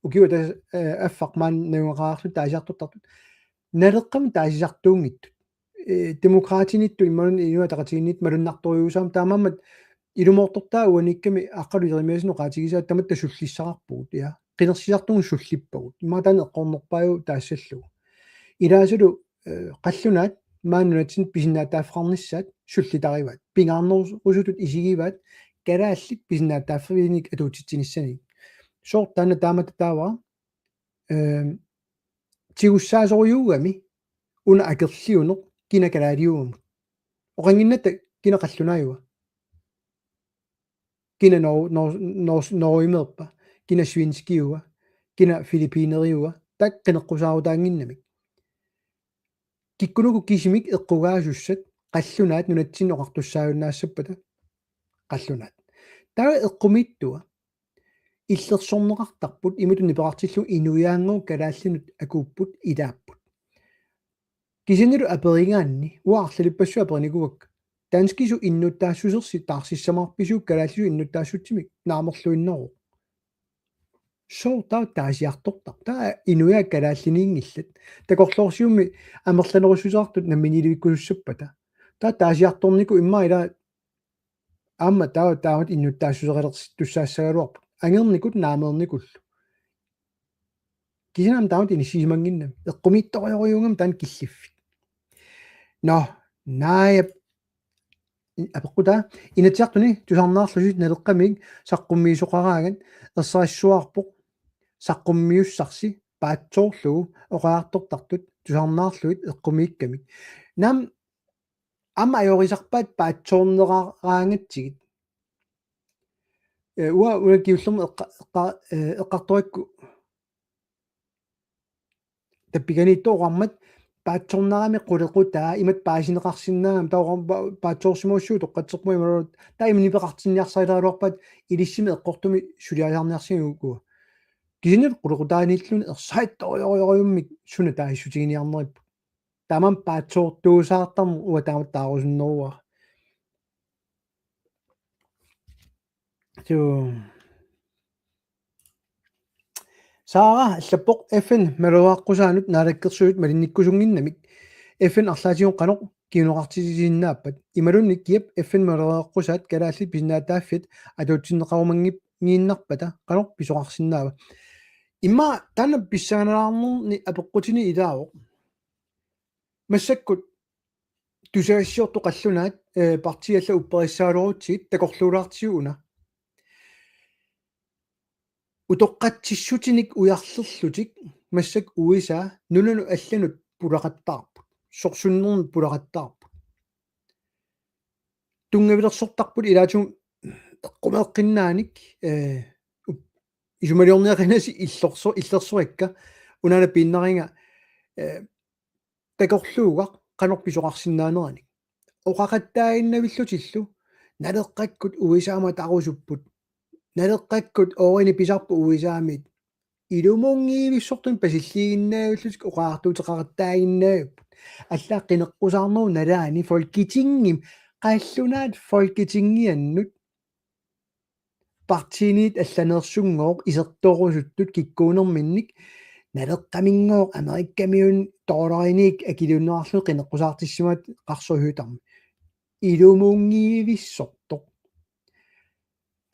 ukiut tassa, eh, affaq maani najugaqarlutik taasiartortartut. Naleqqamik taasisartuunngitsut. Eh, Demokraatiniittut imaluunniit Inuit Ataqatigiinniit malunnartorujussuummata taamaammat ilumoortortaa uaniikkami Aqqalu Jerimiassenip oqaatigisaa tamatta sullissaqarpugut, ja. Qinersisartugut sullippagut. Immaqa taanna eqqornerpaajuvoq taassallugu. Ilaasalu, eh, qallunaat maani nunatsinni pisinnaatitaaffeqarnissaat sullitarivaat. Pingaarnerusutut isigivaat kalaallit pisinnaatitaaffiinik atuutsitsinissanik. Sooq taanna taamatut taava, ehm, tigussaasorujuugami una akerliuneq kina kalaaliugamut. Oqannginnatta kina qallunaajuva. Kina nor-, nor-, nor-, norgemeerpa, kina svenskiuva, kina filippineriuva, taakku qineqqusaarutaannginnamik. Kikkunuku kisimik eqqugaasussat, qallunaat nunatsinni oqartussaajunnaassappata, qallunaat. Taava eqqumiittua, illersorneqartarput, imatut nipeqartillugu inuiaannguaq kalaallinut akuupput, ilaapput. Kisiannilu aperigaanni, uanga arlalippassuit aperinikuuakka. Danskisut innuttaassusersi taarsissamaarpisiuk kalaallisut innuttaassutsimik naamerluinnaruk. Sooq taava taasiartortarpa? Taava inuiaat kalaalliniinngillat. Takorloorsiummi amerlanerussuteqartut namminiilivikkusussappata. Taava taasiartornikuuvoq immaqa ilaa aamma taava taamatut innuttaassuseqalersittussaassagaluarput. Angernikut naameernikullu. Kisianni aamma taamatut inissisimannginnami. Eqqumiitsorujorujuugami taanna killiffik. Nå, Naajap apeqqutaa: Inatsisartuni tusarnaarlusi Naleqqamik saqqummiisoqaraangat ersarissavara saqqummiussarsi paatsoorlugu oqariartortartut tusarnaarlugit eqqumiikkamik. Naamik aamma ajorisarpaat paatsoorneraraangatsigit. Eh, uanga una kingullermik eqqa-, eqqa-, eh, eqqartorikku tappikaniittoq oqarmat paatsoornarami qulequtaa imatut paasineqarsinnaagami taava oqarmat pa-, paatsoorsimagassiuk utoqqatserpunga imaluunniit taava ima nipeqartinniarsarilaaraluarpaat ilissimi eqqortumik suliasaarniarsigit ukua. Kisianni qulequtaaniilluni ersarittorujorujummik suna taasissutiginiarneripput. Tamanna paatsoortuusaartarneq uanga taamatut taarusunneruara. Suu. Saara allappoq: F N malugaqqusaanut naalakkersuisut malinnikkusunnginnamik. F N arlaatigut qanoq kinguneqartitsisinnaappat? Imaluunniit kiap F N malugaqqusaat kalaallit pisinnaatitaaffiat atuutsinneqarumanngip-, -nngiinnarpata qanoq pisoqarsinnaava? Immaqa taanna pissanganalaarnerni apeqqutini ilaavoq. Massakkut tusagassiortut qallunaat, eh, partiit allat upperissagaluarutsigit takorluulaartigu una. Utoqqatsissutinik ujarlerlutik massakkut U S A nunanut allanut pulaqattaarput. Sorsunnermut pulaqattaarput. Tunngavilersortarput ilaatigut eqqumeeqqinnaanik, eh, up-, isumaliorniaqinasi illerso-, illersorikka, unaana piinnariga, eh, takorluugaq qanoq pisoqarsinnaaneranik. Oqaqattaaginnavillutillu Naleqqakkut U S A-mut atarusupput. Naleqqakkut oorinik pisarput U S A-miit. Ilumuunngivissortumik pasilliiginnaavillutik oqariartuuteqaqattaaginnaavipput. Allaat qineqqusaarnerup nalaani Folketingimi, qallunaat Folketingiannut partiinit allaneersunngooq isertorusuttut kikkuunerminnik Naleqqaminngooq Amerikkamiunut dollarinik akiliunneqarluni qineqqusaartissimaat qarsorujuutarmi. Ilumuunngivissortoq.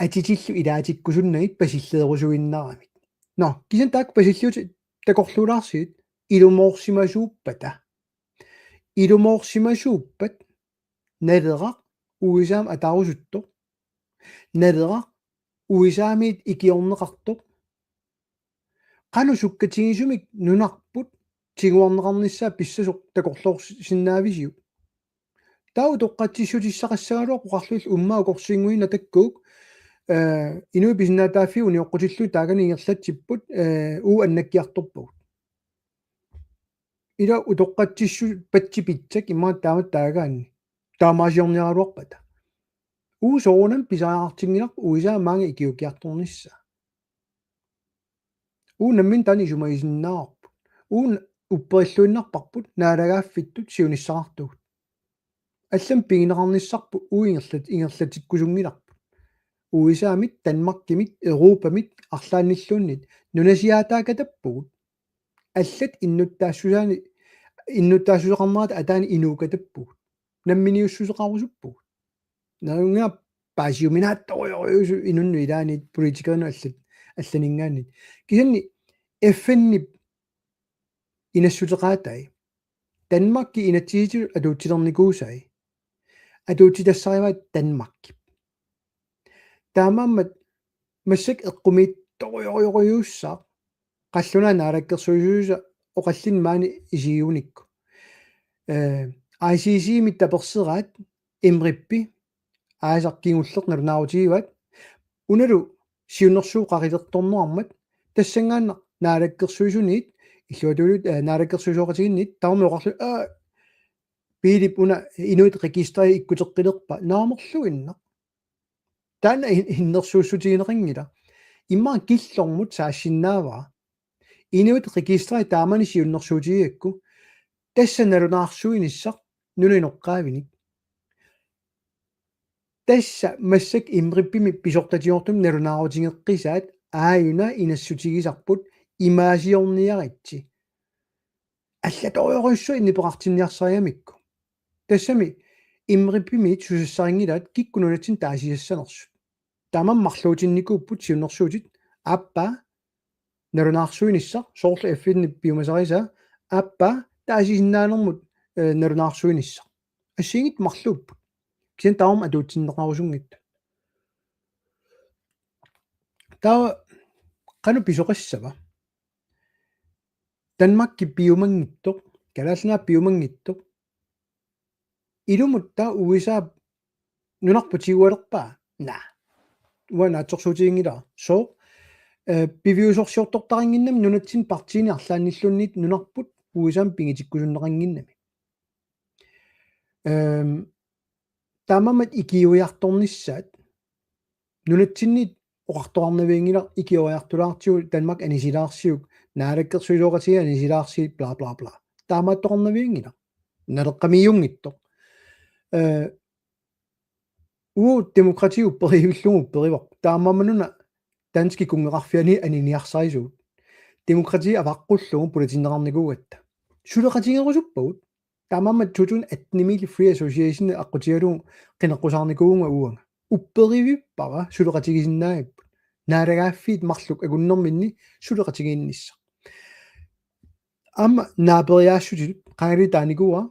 Atitillu ilaatikkusunnagit pasilleerusuinnaramik. Nå, kisianni taakku pasilliutit takorluulaarsigit ilumoorsimasuuppata. Ilumoorsimasuuppat Naleraq U S A-mut atarusuttoq. Naleraq U S A-miit ikiorneqartoq. Qanoq sukkatigisumik nunarput tiguarneqarnissaa pissasoq takorloorsinnaavisiuk? Taava utoqqatsissutissaqassagaluarpoq oqarlutillu umma ukorsiinnguinnaq takkuuk, eh, inuit pisinnaatitaaffiit unioqqutillugit taakani ingerlatsipput, eh, uagut annakkiartorpagut. Ila utoqqatsissut patsi pitsak immaqa taamatut taagaanni. Taamaasiorniaraluarpata. Uagut soorunami pisariaqartinngilarput U S A maanga ikiuukkiartornissaa. Uagut nammineq taanna isumagisinnaavarput. Uagut upperilluinnarparput naalagaaffittut siunissaqartugut. Allamik pigineqarnissarput uagut ingerlat-, ingerlatikkusunngilarput. U S A-mit, Danmarkimit, Europamit arlaannilluunniit nunasiaataakatappugut. Allat innuttaassusaani, innuttaassuseqarnerata ataani inuukatappugut. Namminiussuseqarusuppugut. Nalunngilara paasiuminaattorujorujussuuvoq inunnut ilaanniit politikerinut allat, allaninngaanniit. Kisianni F N-ip inassuteqaatai, Danmarki inatsisitigut atuutsilernikuusai, atuutsitassarivaat Danmarkip. Taamaammat massakkut eqqumiitsorujorujussuaq qallunaat naalakkersuisuisa oqallinneq maani isigigunikku. Eh, I C C-mit taperseraat, MRIP-i aasaq kingulleq nalunaarutigivaat, unalu siunnersuut qaqillertorneqarmat, tassanngaannaq naalakkersuisuniit, illuatungiliut, eh, naalakkersuisooqatigiinniit, tamarmik oqarlutik, aa, Piilip una inuit registeri ikkuteqqilerpaa, naamerluinnaq. Taanna in-, innersuussutigineqanngilaq. Immaqa killormut saassinnaavara. Inuit registeri taamani siunnersuutigigakku, tassa nalunaarsuinissaq nunap inoqqaavinik. Tassa massakkut MRIP-imi pisortatigoortumik nalunaarutigeqqisaat aajuna inassutigisarput imaasiorniaritsi. Allatorujorujussuaq inneqartinniarsarigamikku. Tassami MRIP-imiit susassarinngilaat kikkut nunatsinni taasisassanersut. Tamanna marluutinnikuupput siunnersuutit, aappaa nalunaarsuinissaq, soorlu F N-ip piumasarisaa, aappaa taasisinnaanermut, eh, nalunaarsuinissaq. Assigiinngitsut marluupput. Kisianni tamarmik atuutsinneqarusunngitsut. Taava qanoq pisoqassava? Danmarki piumanngitsoq, Kalaallit Nunaat piumanngitsoq. Ilumut taava U S A nunarput tigualerpaa? Naa. Uanga naatsorsuutiginngilara. Sooq, eh, piviusorsiortortaqannginnami nunatsinni partiini arlaannilluunniit nunarput U S A-mut pingitikkusunneqannginnami. Ehm, taamaammat ikiuiartornissaat nunatsinniit oqartoqarnavianngilaq ikiuiartulaartigu Danmark anisilaarsiuk naalakkersuisooqatigiit anisilaarsiuk bla bla bla. Taamaattoqarnavianngilaq. Naleqqamiiunngitsoq. Eh, uu demokrati upperivillugu upperivarput. Taamaammat una danskit kunngeqarfianni aniniarsarisugut. Demokrati avaqqullugu pulatinneqarnikuugatta. Suleqatigerusuppagut. Taamaammat to tusind atten-imiilli Free Association aqqutigalugu qineqqusaarnikuuvunga uanga. Upperivippara suleqatigisinnaagapput. Naalagaaffiit marluk akunnerminni suleqatigiinnissaq. Aamma naaperiaassutitut qangali taanikuuara.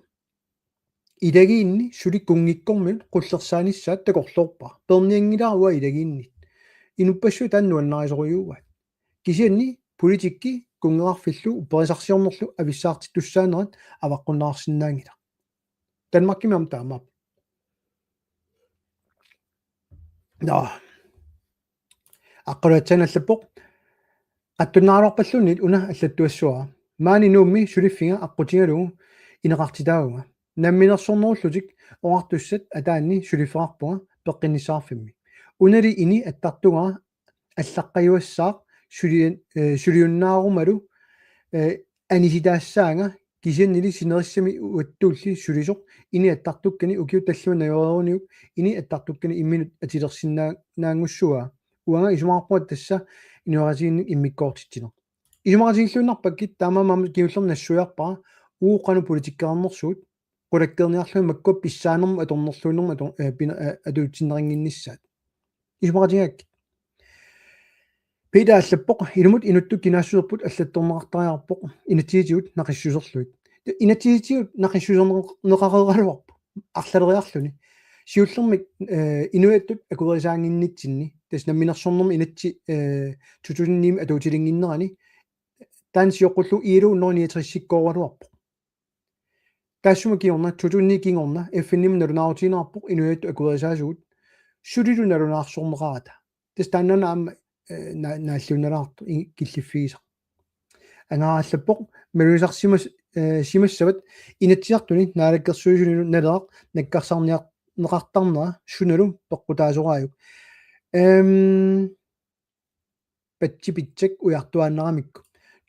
Ilagiinni suli kunngikkormiut qullersaanissaat takorloorpara. Peernianngilara uanga ilagiinnit. Inuppassuit taanna nuannarisorujuuaat. Kisianni politikki kunngeqarfillu upperisarsiornerlu avissaartittussaanerat avaqqunneqarsinnaanngilaq. Danmarkimi aamma taamaappoq. Nå. Aqqaluatsaani allappoq. Qatsunnaaraluarpalluunniit una allattuassavara. Maani Nuummi suliffiga aqqutigalugu ineqartitaavunga. Namminersornerullutik oqartussat ataanni suliffeqarpunga peqqinnissaqarfimmi. Unali ini attartugara allaqqajuassaaq suli-, eh, suliunnaarumalu, eh, anisitaassaanga kisiannili sinerissami uattulli sulisoq ini attartukkani ukiut tallimat najugaqaruniuk ini attartukkani imminut atilersinnaa-, naanngussuaa. Uanga isumaqarpunga tassa inuiaqatigiinnik immikkoortitsineq. Isumaqatigiilluinnarpakkit taamaammat kingullermik nassuiarpara uagut qanoq politikkeqarnersugut qulakkeerniarlugit makkua pissaanermut atornerluinermut ator-, eh, pina-, eh, atuutsinneqannginnissaat. Isumaqatigaakka. Peter allappoq, ilumut inuttut kinaassuserput allattorneqartariaqarpoq, inatsisitigut naqissuserlugit. Inatsisitigut naqissuserneqaraluarpoq, arlaleriarluni. Siullermik, eh, inuiattut akuerisaannginnitsinni, tassa namminersornermi inatsit, eh, to tusind ni-mi atuutilinnginnerani, taanna sioqqullugu I L O hundrede niogtres-ikkooraluarpoq. Taassuma kingorna, to tusind ni kingorna, F N-imut nalunaarutigineqarpoq inuiattut akuerisaasugut, sulilu nalunaarsorneqarata. Tassa taannaana aamma, eh, na-, naalliunnalaartoq i-, killiffigisaq. Angaarallappoq, malugisarsimas-, eh, simassavat Inatsisartuni Naalakkersuisunilu Naleraq nakkarsarniar-, neqartarnera sunalu peqqutaasoraajuk. Ehm, patsi pitsak ujartuaannaramikku.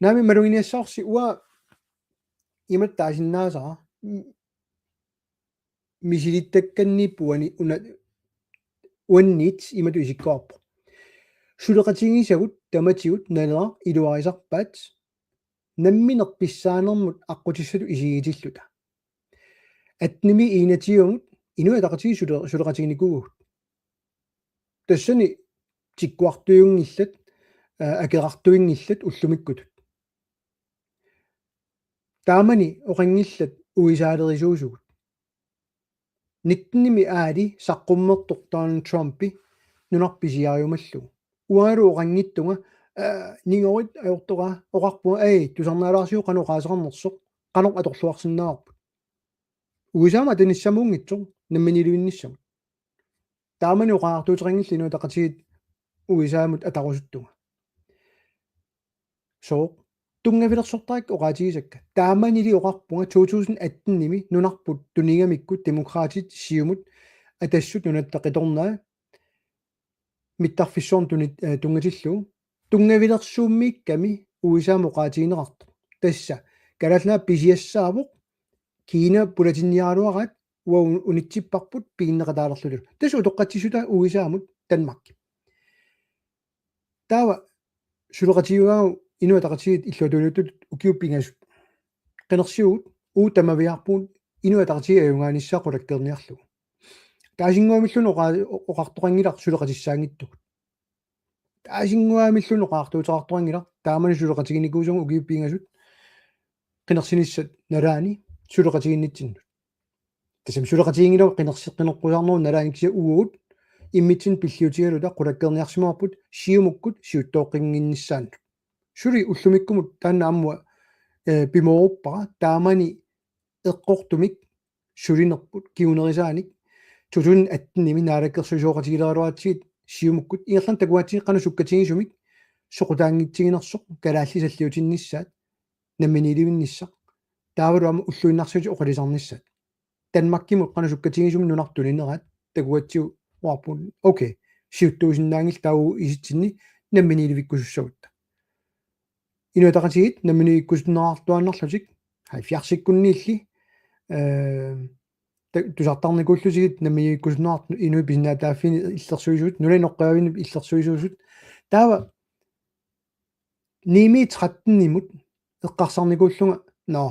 Naamik maluginiassavarsi uanga imatut taasinnaasara. M-, misilittakkanniippoq uani una uannit imatut isikkoqarpoq: Suleqatigisagut tamatigut Naleraq iluarisarpaat nammineq pissaanermut aqqutissatut isigitilluta. Attenimi enogtyvemut Inuit Ataqatigiit sule-, suleqatiginikuuagut. Tassani tikkuartuinngillat, aa, akerartuinngillat ullumikkutut. Taamani oqanngillat U S A-lerisuusugut. Nittenimi aali saqqummertoq Donald Trumpi nunarput pisiariumallugu. Uangalu oqanngitsunga, aa, ningorit ajortoqaat, oqarpunga: Ai, tusarnaalaarsiuk qanoq oqaaseqarnersoq, qanoq atorluarsinnaavarput. U S A-mut atanissamuunngitsoq, namminiilivinnissamut. Taamani oqariartuuteqanngillat Inuit Ataqatigiit U S A-mut atarusuttunga. Sooq? Tunngavilersortarakkit oqaatigisakka. Taamanili oqarpunga to tusind attenimi nunarput tunigamikku Demokraatit, Siumut, Atassut, Nunatta Qitornaa mittarfissuarnut tuni-, eh, tunngatillugu. Tunngavilersuummiikkami U S A-mut oqaatigineqartoq. Tassa Kalaallit Nunaat pisiassaavoq, Kina pulatinniaraluaraat, uagut un-, unitsipparput piginneqataalerlutilu. Tassa utoqqatsissutaa U S A-mut Danmarkip. Taava suleqatigiuagu Inuit Ataqatigiit illuatungiliuttut ukiut pingasut. Qinersivugut, uagut tamaviaarpugut Inuit Ataqatigiit ajugaanissaa qulakkeerniarlugu. Taasinnguamilluunniit oqa-, oqartoqanngilaq suleqatissaanngitsugut. Taasinnguamilluunniit oqariartuuteqartoqanngilaq taamani suleqatiginikuusagut ukiut pingasut qinersinissat nalaani suleqatiginnitsinnut. Tassami suleqatiginngilagut qinersi-, qineqqusaarnerup nalaani, kisianni uagut immitsinnut pilliutigaluta qulakkeerniarsimavarput Siumukkut siuttooqqinnginnissaannut. Suli ullumikkumut taanna aamma, eh, pimooruppara, taamani eqqortumik sulinerput kingunerisaanik to tusind attenimi naalakkersuisooqatigileraluaratsigit Siumukkut ingerlaannaq takugatsigu qanoq sukkatigisumik soqutaanngitsiginersoq kalaallit salliutinnissaat namminiilivinnissaq. Taavalu aamma ulluinnarsiutit oqilisaarnissaat. Danmarkimut qanoq sukkatigisumik nunarput tunineraat takugatsigu oqarpugut: Okay, siuttuusinnaanngillat taava isitsinni namminiilivikkusussagutta. Inuit Ataqatigiit namminiivikkusunnerartuaannarlutik halvfjerdsikkunniilli, eh, ta-, tusartarnikuullutigit namminiivikkusunnerartut inuit pisinnaatitaaffiini illersuisuusut, nunap inoqqaavini illersuisuusut. Taava nimi trettenimut eqqarsarnikuullunga: Nå,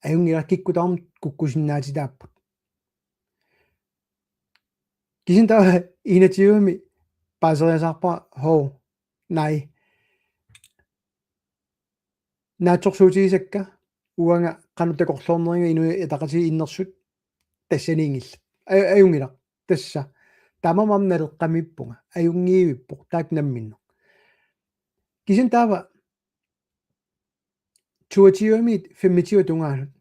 ajunngilaq, kikkut tamarmik kukkusinnaatitaapput. Kisianni taava enogtyvemi paaseriasaarpara: Hov, nej. Naatsorsuutigisakka uanga qanoq takorloorneriga Inuit Ataqatigiit innersut tassaniinngillat. Aj-, ajunngilaq. Tassa. Taamaammat naleqqamiippunga. Ajunngivippoq. Taakku namminneq. Kisianni taava toogtyvemiit femogtyve tungaanut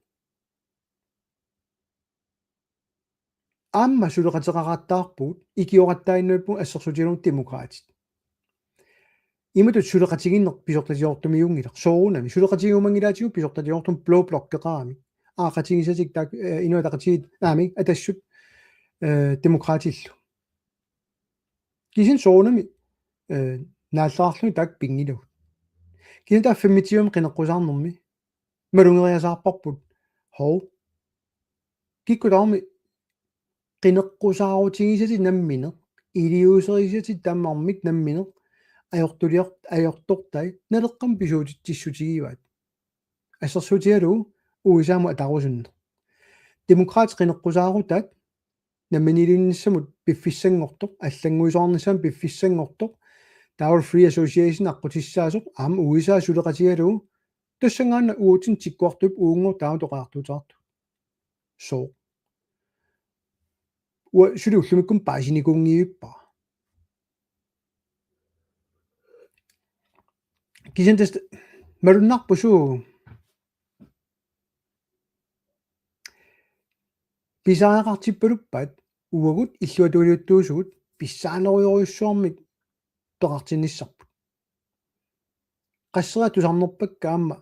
aamma suleqateqaqattaarpugut, ikioqattaaginnarpugut assersuutigalugu Demokraatit. Imatut suleqatigiinneq pisortatigoortumiunngilaq. Soorunami suleqatigiummanngilaatigut pisortatigoortumik blå blokkeqarami. Aaqqatigisatik taak-, eh, Inuit Ataqatigiit, naamik, Atassut, eh, Demokraatillu. Kisianni soorunami, eh, naalleqarluni taakku pinngilagut. Kisianni taava femogtyvemi qineqqusaarnermi malugeriasaarparput: Hov, kikkut tamarmik qineqqusaarutigisatit nammineq, iliuuserisatit tamarmik nammineq ajortulior-, ajortortai naleqqamik pisuutitsissutigivaat. Assersuutigalugu U S A-mut atarusunneq. Demokraatit qineqqusaarutaat namminiilivinnissamut piffissanngortoq, allannguisoqarnissamut piffissanngortoq, taava Free Association aqqutissaasoq, aamma U S A suleqatigalugu, tassanngaannaq uatsinnut tikkuartup uunngor taama oqariartuuteqartoq. Sooq? Uanga suli ullumikkut paasinikuunngivippara. Kisianni tassa malunnarpoq suu. Pisariaqartippaluppaat uagut illuatungiliuttuusugut pissaanerujorujussuarmik peqartinnissarput. Qasseriarluta tusarnerpakka aamma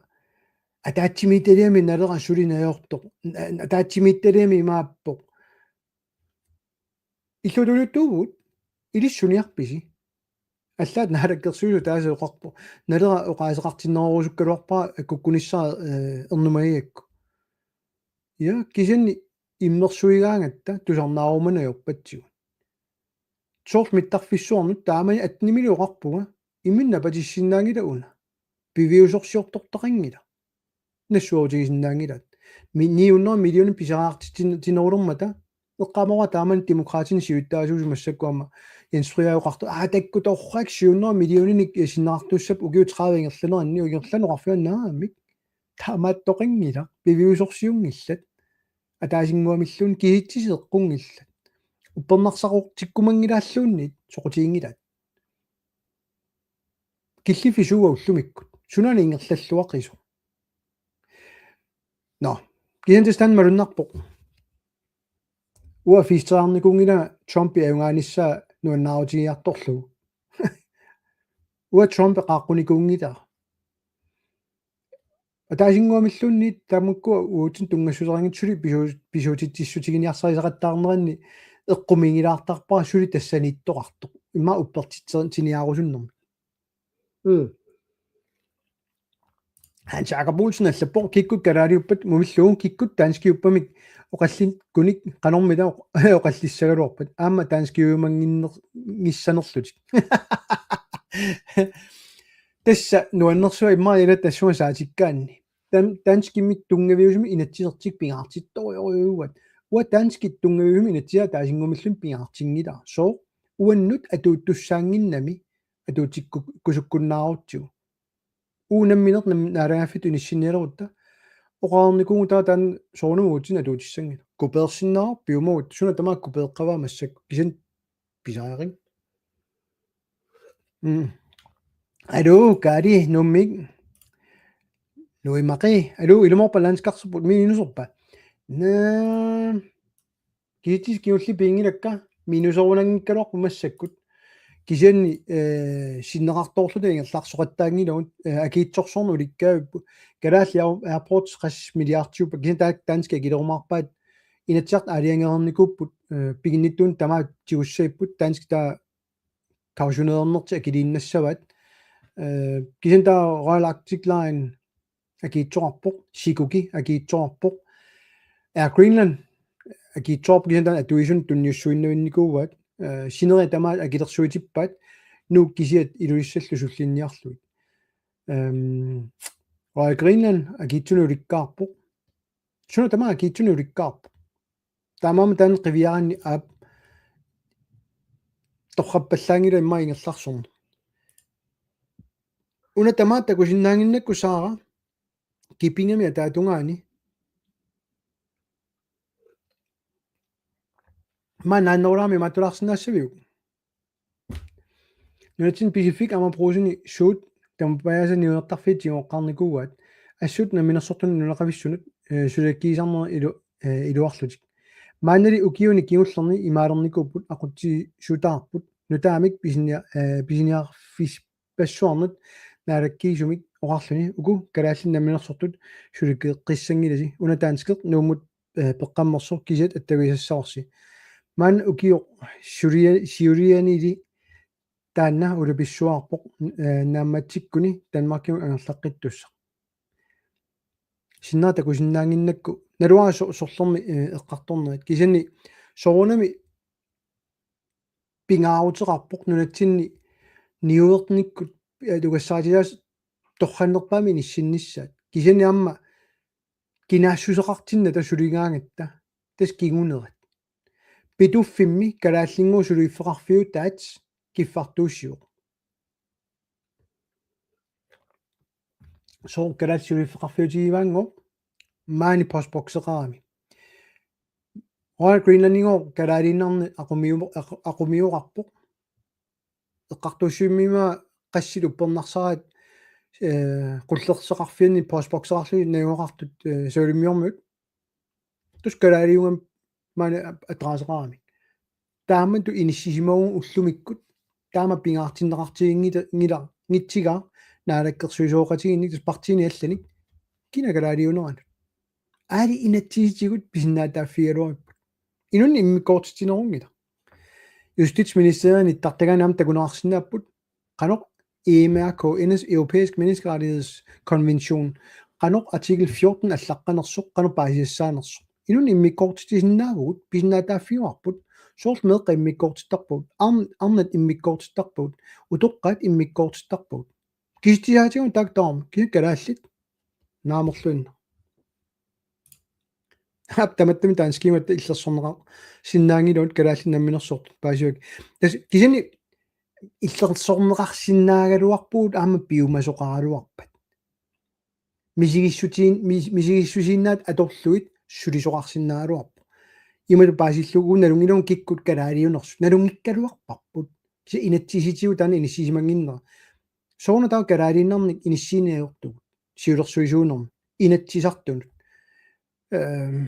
ataatsimiititaliami Naleraq suli najortoq, a-, ataatsimiititaliami imaappoq: Illuatungiliuttuuvugut, ilissi suniarpisi? Allaat Naalakkersuisut taasoqarpoq: Naleraq oqaaseqartinnerorusukkaluarpara kukkunissara, eh, ernumagigakku. Ja, kisianni immersuigaangatta tusarnaarumanaviarpatsigut. Soorlu mittarfissuarnut taamani attenimilu oqarpunga, imminut napatissinnaanngilaq una. Piviusorsiortortaqanngilaq. Nassuerutigisinnaanngilaat. Mi-, ni hundrede millioner pisariaqartitsinerulermata, eqqaamavara taamani Demokraatinit siulittaasuusoq massakkut aamma Jens Frederik oqartoq, aa, takkutorrak syv hundrede millioninik sinneqartussaapput ukiut tredive ingerlaneranni, ingerlaneqarfiannaamik. Taamaattoqanngilaq, piviusorsiunngillat. Ataasinnguamilluunniit kisitsisit eqqunngillat. Uppernarsaqartikkumanngilaalluunniit soqutiginngilaat. Killiffik suua ullumikkut? Sunaana ingerlalluaqisoq? Nå, kisianni tassa taanna malunnarpoq. Uanga fiisterarnikuunngilanga Trumpi ajugaanissaa nuannaarutigiartorlugu. Uanga Trumpi qaaqqunikuunngilanga. Ataasinnguamilluunniit tamakkua uatsinnut tunngassuteqanngitsut suli pisu-, pisuutitsissutiginiarsarisaqattaarneranni eqqumiigilaartarpara suli tassaniittoqartoq. Immaqa uppertitsiniaarusunnermik. Mm. Hans Jakob Olsen allappoq: kikkut kalaaliuppat mumillugu, kikkut danskiuppamik oqallikkunik qanormita oq-, oqallissagaluarpat. Aamma danskiumannginner-, -ngissanerlutik. Tassa nuannersuaq immaqa ila tassunga saatikkaanni. Dan-, danskimik tunngaviusumik inatsisertik pingaartittorujorujuuaat. Uanga danskit tunngaviusumik inatsisaat ataasinnguamilluunniit pingaartinngilara. Sooq uannut atuuttussaannginnami atuutikku-, -kusukkunnaarutsigu. Uagut nammineq nam-, naalagaaffittut inissinnialerutta. Oqarnikuuvugut taava taanna soorunami uatsinnut atuutissanngilaq. Kupeersinnaavoq piumaguit, suna tamaat kupeeqqavaa massakkut. Kisianni pisariaqarpoq. Mm. Aluu, Kari, Nuummi. Nuimaqi. Aluu, ilumoorpa landskarserput, minuserpa? Naa. Kisitsisit kingulliit piginngilakka, minuserunanngikkaluarput massakkut. Kisianni, eh, sinneqartoorluta ingerlaarsoqattaanngilagut, eh, akiitsorsuarnik ulikkaavipput. Kalaallit Air-, Airports qassit milliardiuppata, kisianni taakku danskit akilerumaarpaat, Inatsisartut aalajangereernikuupput, eh, piginnittuunik tamaat tigussaapput, danskit taava kausiuneernertik akiliinnassavaat. Eh, kisianni taava Royal Arctic Line akiitsoqarpoq, Shikoku akiitsoqarpoq. Air Greenland akiitsoqarpoq, kisianni taanna atuisunut tunniussuinnavinnikuuaat. Eh, sinerit tamaasa akilersuitippaat, Nuuk kisiat Ilulissallu sullinniarlugit. Ehm, Royal Greenland akiitsunik ulikkaarpoq. Suna tamaat akiitsunik ulikkaarpoq. Taamaammat taanna qiviaraanni aap torrappallaanngilaq immaqa ingerlarsorneq. Una tamaat takusinnaannginnakku, Saara, kipingami ataatungaani. Maani naannerulaarmi imaattuulaarsinnaassaviuk? Nunatsinni Pacific aamma Brugsenip suut tamakkiisumik niuertarfiit tigooqqaarnikuuaat. Assut namminersortunut nunaqavissunut, eh, suleqatigisarnerat ilu-, eh, iluarlutik. Maannali ukiuni kingullerni imaalernikuupput, aqutsisutaarput, nutaamik pisinia-, eh, pisiniarfispassuarnut naalakkiisumik oqarluni: uku kalaallit namminersortut suleqissanngilasi, una danskeq Nuummut, eh, peqqammersoq, kisiat attavigisassavarsi. Maanna ukioq sulia-, siulianili taanna ulapissuarpoq, eh, naammatsikkuni Danmarkimut angerlaqqittussaq. Sinnera takusinnaannginnakku, naluara so-, sorlermi, eh, eqqartornerit. Kisianni soorunami pingaaruteqarpoq nunatsinni niuernikkut, eh, tugassarititaasut torrannerpaamik inissinnissaat. Kisianni aamma kinaassuseqartinnata suligaangatta, tassa kingunerat. Pituffimmi kalaallinngooq suliffeqarfiutaat kiffartuussivoq. Sooq kalaallit suliffeqarfiutigivaanngooq? Maani postbokseqarami. Royal Greenlandingooq kalaaliinnarni aqumiu-, aqu-, aqumioqarpoq. Eqqartuussivimmut qassit uppernarsaraat, eh, qullerseqarfianni postbokseqarluni najugaqartut, eh, Savalimmiormiut. Tassa kalaaliugami maani adresseqaramik. Taamatut inissisimavugut ullumikkut. Taama pingaartinneqartiginngita-, -ngila-, -ngitsigaaq naalakkersuisooqatigiinnik, tassa partiini allanik. Kina kalaaliuneranut? Aali inatsisitigut pisinnaatitaaffigigaluarput. Inunnik immikkoortitsinerunngilaq. Justitsministeriet nittartagaani aamma takuneqarsinnaapput. Qanoq E M R K, Europæisk Menneskerettighedskonvention, qanoq artikel fjorten allaqqanersoq, qanoq paasisassaanersoq. Inunnut immikkoortitsisinnaavugut, pisinnaatitaaffigaarput, soorlu meeqqat immikkoortittarpagut, arn-, arnat immikkoortittarpagut, utoqqaat immikkoortittarpagut. Kisitsisaatigut taakku tamarmik, kisianni kalaallit naamerluinnaq. Aap, tamattami danskiugatta illersorneqarsinnaanngilagut, kalaallit namminersortut paasivakkit. Tassa kisianni illersorneqarsinnaagaluarpugut aamma piumasoqaraluarpat. Misigissutiin-, mis-, misigissusiinnaat atorlugit sulisoqarsinnaagaluarpoq. Imatut paasillugu nalunngilagut kikkut kalaaliunersut. Nalunngikkaluarparput. Kisianni inatsisitigut taanna inissisimannginnera. Sooruna taava kalaaliinnarnik inissiineq ajortugut. Siulersuisuunermi. Inatsisartunut. Ehm,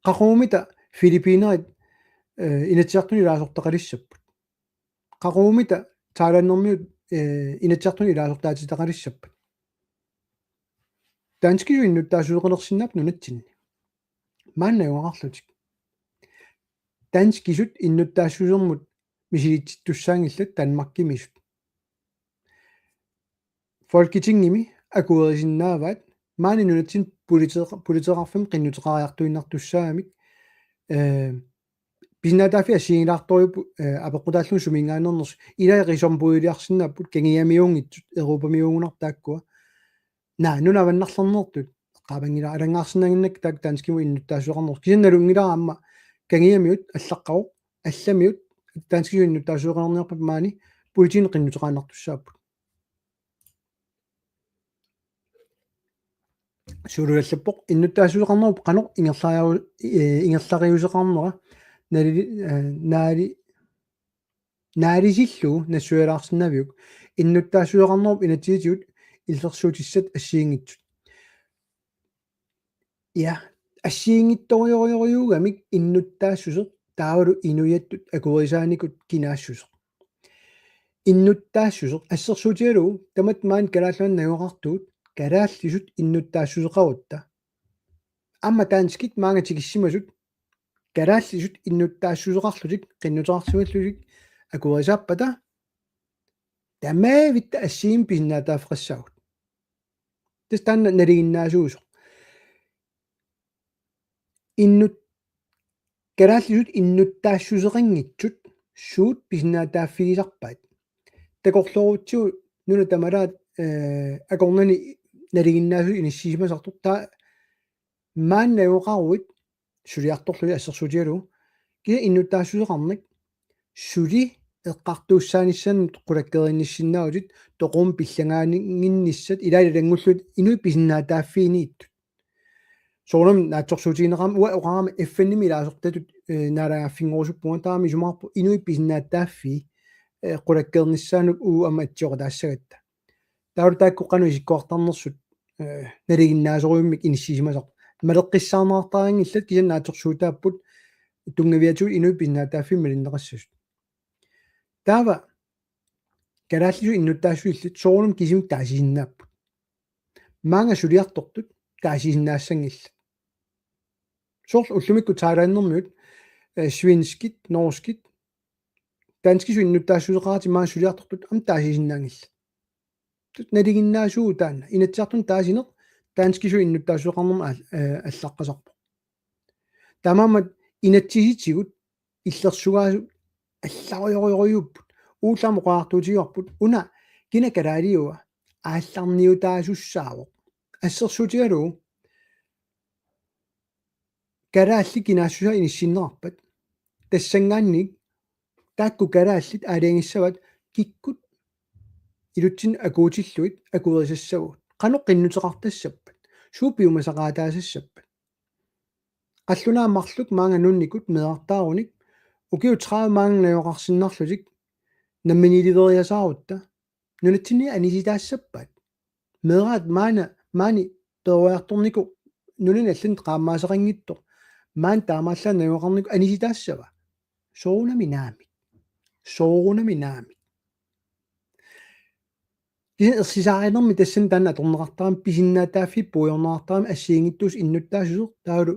qaqugumita Filippinerit, eh, Inatsisartunut ilaasortaqalissapput. Qaqugumita Thailandimiut, eh, Inatsisartunut ilaasortaatitaqalissapput. Danskisut innuttaassuseqalersinnaapput nunatsinni. Maani najugaqarlutik. Danskisut innuttaassusermut misilitsittussaanngillat Danmarkimisut. Folketingimi akuerisinnaavaat maani nunatsinni politeeqa-, politeeqarfimmik qinnuteqariartuinnartussaagamik, eh, pisinnaatitaaffii assigiilaartorujuupput, eh, apeqqutaallugu suminngaanneernersut, ilai qisormpuiliarsinnaapput, kangiamiuunngitsut, Europamiuugunarput taakkua. Naa, nunat avannarlernersut, qaavanngilara, alanngaarsinnaannginnakku taakku danskimut innuttaassuseqarnersut. Kisianni nalunngilara aamma kangiamiut allaqqavoq, allamiut danskisut innuttaassuseqarniarpata maani politiinut qinnuteqaannartussaapput. Suululallappoq innuttaassuseqarnerup qanoq ingerlariu-, eh, ingerlariuseqarnera nali-, eh, naali-, naalisillugu nassuialaarsinnaaviuk innuttaassuseqarnerup inatsisitigut illersuutissat assigiinngitsut. Ja, assigiinngitsorujussuugamik innuttaassuseq taavalu inuiattut akuerisaanikut kinaassuseq. Innuttaassuseq assersuutigalugu tamatta maani Kalaallit Nunaanni najugaqartugut kalaallisut innuttaassuseqarutta. Aamma danskit maanga tikissimasut kalaallisut innuttaassuseqarlutik qinnuteqarsimallutik akuerisaappata tamaavitta assigiimmik pisinnaatitaaffeqassaagut. Tassa taanna nalinginnaasuusoq. Innut-, kalaallisut innuttaassuseqanngitsut suut pisinnaatitaaffigisarpaat. Takorloorutsigu nuna tamalaat, eh, akornanni nalinginnaasut inissisimasartoq taava maani najugaqaruit suliartorlugit assersuutigalugu. Kisianni innuttaassuseqarneq suli eqqartuussaanissaannut qulakkeerinnissinnaavutit toqummi pillagaannginnissat ilaalu ilanngullugit inuit pisinnaatitaaffiiniittut. Soorunami naatsorsuutigineqarami uanga oqarama F N-imi ilaasortatut, eh, naalagaaffinngorusuppunga taama isumaqarpunga inuit pisinnaatitaaffii, eh, qulakkeernissaannut uagut aamma atsioqataassagatta. Taavalu taakku qanoq isikkoqartarnersut, eh, nalinginnaasorujummik inissisimasarput. Maleqqissaarneqartaraanngillat kisianni naatsorsuutaapput tunngaviatigut inuit pisinnaatitaaffii malinneqassasut. Taava kalaallisut innuttaassusillit soorunami kisimik taasisinnaapput. Maanga suliartortut taasisinnaassanngillat. Soorlu ullumikkut thailandimiut, eh, svenskit, norskit, danskisut innuttaassuseqaratik maanga suliartortut aamma taasisinnaanngillat. Tassa nalinginnaasuuvoq taanna. Inatsisartunut taasineq danskisut innuttaassuseqarnermut al-, eh, allaqqasarpoq. Taamaammat inatsisitigut illersugaasut allarujorujorujussuupput. Uullam oqaatigivarput. Una kina kalaaliua aallarniutaasussaavoq. Assersuutigalugu kalaallit kinaassusaa inissinneqarpat. Tassanngaanniit taakku kalaallit aalajangissavaat kikkut ilutsinni akuutillugit akuerisassavagut. Qanoq qinnuteqartassappat. Suut piumasaqaataasassappat. Qallunaat marluk maanga nunnikut meerartaarunik ukiut tredive maanga najugaqarsinnarlutik namminiiliveriasaarutta nunatsinni anisitaassappat. Meeraat maana, maani peroriartornikoq nunani allani qaammaasaqanngitsoq. Maani taamaallaat najugaqarnikoq anisitaassava? Soorunami naamik. Soorunami naamik. Kisianni ersisaarinermi tassani taanna atorneqartarami pisinnaatitaaffii puigorneqartarami assigiinngitsuusoq innuttaassuseq taavalu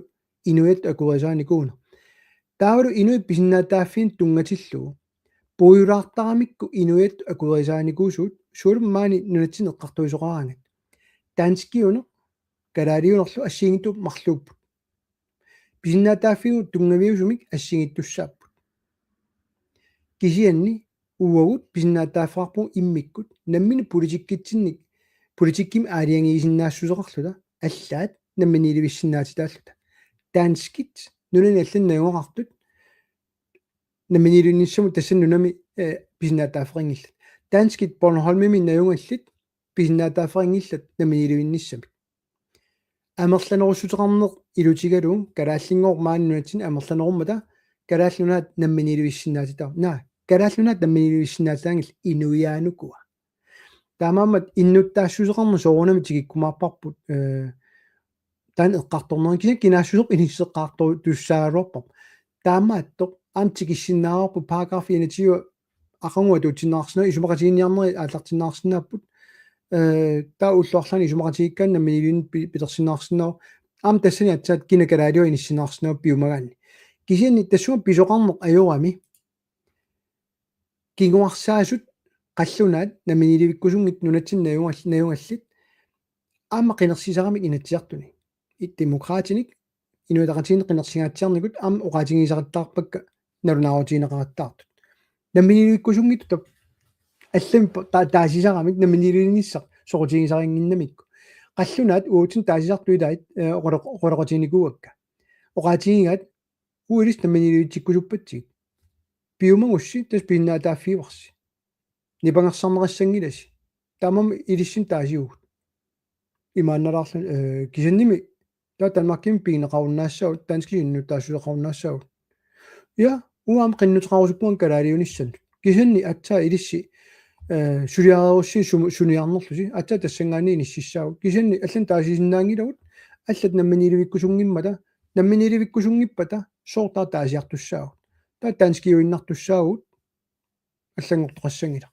inuiattut akuerisaanikuuneq. Taavalu inuit pisinnaatitaaffiinik tunngatillugu puigulaartaramikku inuiattut akuerisaanikuusugut sualummik maani nunatsinni eqqartuisoqaraangat. Danskiuneq, kalaaliunerlu assigiinngitsut marluupput. Pisinnaatitaaffigut tunngaviusumik assigiittussaapput. Kisianni uagut pisinnaatitaaffeqarpugut immikkut, nammineq politikkitsinnik, politikkimik aalajangiisinnaassuseqarluta, allaat namminiilivissinnaatitaalluta. Danskit, nunani allani najugaqartut, namminiilivinnissamut tassani nunami, eh, pisinnaatitaaffeqanngillat. Danskit Bornholmimi najugallit pisinnaatitaaffeqanngillat namminiilivinnissamik. Amerlanerussuteqarneq ilutigalugu Kalaallinngooq maani nunatsinni amerlanerummata Kalaallit Nunaat namminiilivissinnaatitaavoq. Naa, Kalaallit Nunaat namminiilivissinnaatitaanngillat inuiaanukua. Taamaammat innuttaassuseqarneq soorunami tikikkumaarparput, eh, taanna eqqartorneq kisianni kinaassuseq inisseqqaartortussaagaluarparput. Taamaattoq aamma tikissinnaavarput paragraf enogtyve aqagu atuutsinneqarsinnaavoq, isumaqatiginninniarnerit aallartinneqarsinnaapput. Eh, taava ullut arlaanni isumaqatigiikkaanni namminiilivinneq pi-, pilersinneqarsinnaavoq. Aamma tassani aatsaat kina kalaaliua inissinneqarsinnaavoq piumagaanni. Kisianni tassunga pisoqarneq ajorami kinguarsaasut qallunaat namminiilivikkusunngitsut nunatsinni najugal-, najugallit aamma qinersisaramik Inatsisartuni. I-, Demokraatinik, Inuit Ataqatigiinnik qinersingaatsiarnikut aamma oqaatigisarisarpakka nalunaarutigineqarattaartut. Namminiilivikkusunngitsut tap-, allamik pa-, ta-, taasisaramik namminiilivinnissaq soqutigisarinnginnamikku. Qallunaat uatsinnut taasisartut ilaat, eh, oqaloq-, oqaloqatiginikuuakka. Oqaatigigaat uagut ilissi namminiilivitsikkusuppatsigit. Piumagussi tassa pisinnaatitaaffigivarsi. Nipangersarneqassanngilasi. Taamaammat ilissinnut taasivugut. Imaannalaarluni, eh, kisiannimi taava Danmarkimi pigineqarunnaassaagut, danskisut innuttaassuseqarunnaassaagut. Ja, uanga aamma qinnuteqarusuppunga kalaaliunissannut. Kisianni aatsaat ilissi, eh, suliareerussi sum-, suniarnerlusi. Aatsaat tassanngaanniit inississaagut. Kisianni allanut taasisinnaanngilagut, allat namminiilivikkusunngimmata, namminiilivikkusunngippata, sooq taava taasiartussaagut. Taava danskiuinnartussaavugut, allanngortoqassanngilaq.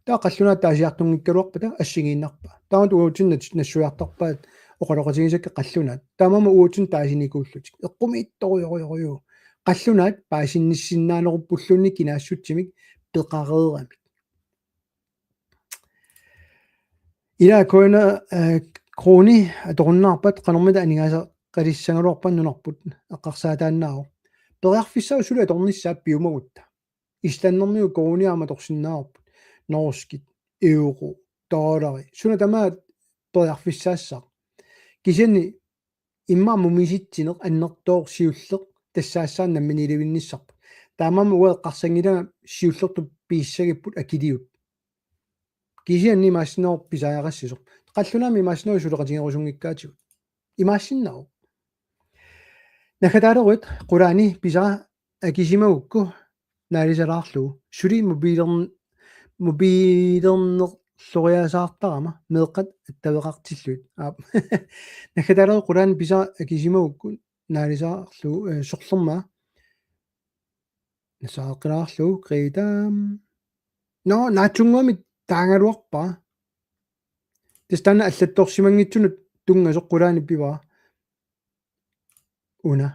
Taava qallunaat taasiartunngikkaluarpata assigiinnarpaa. Taamaammat uatsinnut nas-, nassuiartarpaat oqaloqatigisakka qallunaat. Taamaammat uatsinnut taasinikuullutik. Eqqumiitsorujorujorujuu. Qallunaat paasinnissinnaaneruppulluunniit kinaassutsimik peqareeramik. Ila Koina, eh, Kroni atorunnaarpat qanormita aningaasaqalissagaluarpat nunarput eqqarsaataannaavoq. Periarfissaavoq suli atornissaa piumagutta. Islandimiut koruuni aamma atorsinnaavarput. Norskit, euro, dollari. Suna tamaat periarfissaassaaq. Kisianni immaqa mumisitsineq annertooq siulleq tassaassaanik namminiilivinnissarput. Taamaammat uanga eqqarsanngilanga siullertut pigissagipput akiliut. Kisianni imaassinnaavoq pisariaqassisoq. Qallunaamik imaassinnaavoq suleqatigerusunngikkaatigut. Imaassinnaavoq. Naggataaleruit qulaani pisara akisimagukku naalisalaarlugu. Suli mobiilern-, mobiilernerloriasaartarama meeqqat attaveqartillugit. Aap. Naggataaleruit qulaani pisara akisimagukku naalisalaarlugu, eh, sorlermaa. Nasaaqilaarlugu Greta. Nå, naatsunnguamik taagaluarpara. Tassa taanna allattorsimanngitsunut tunngasoq qulaani pivara. Una.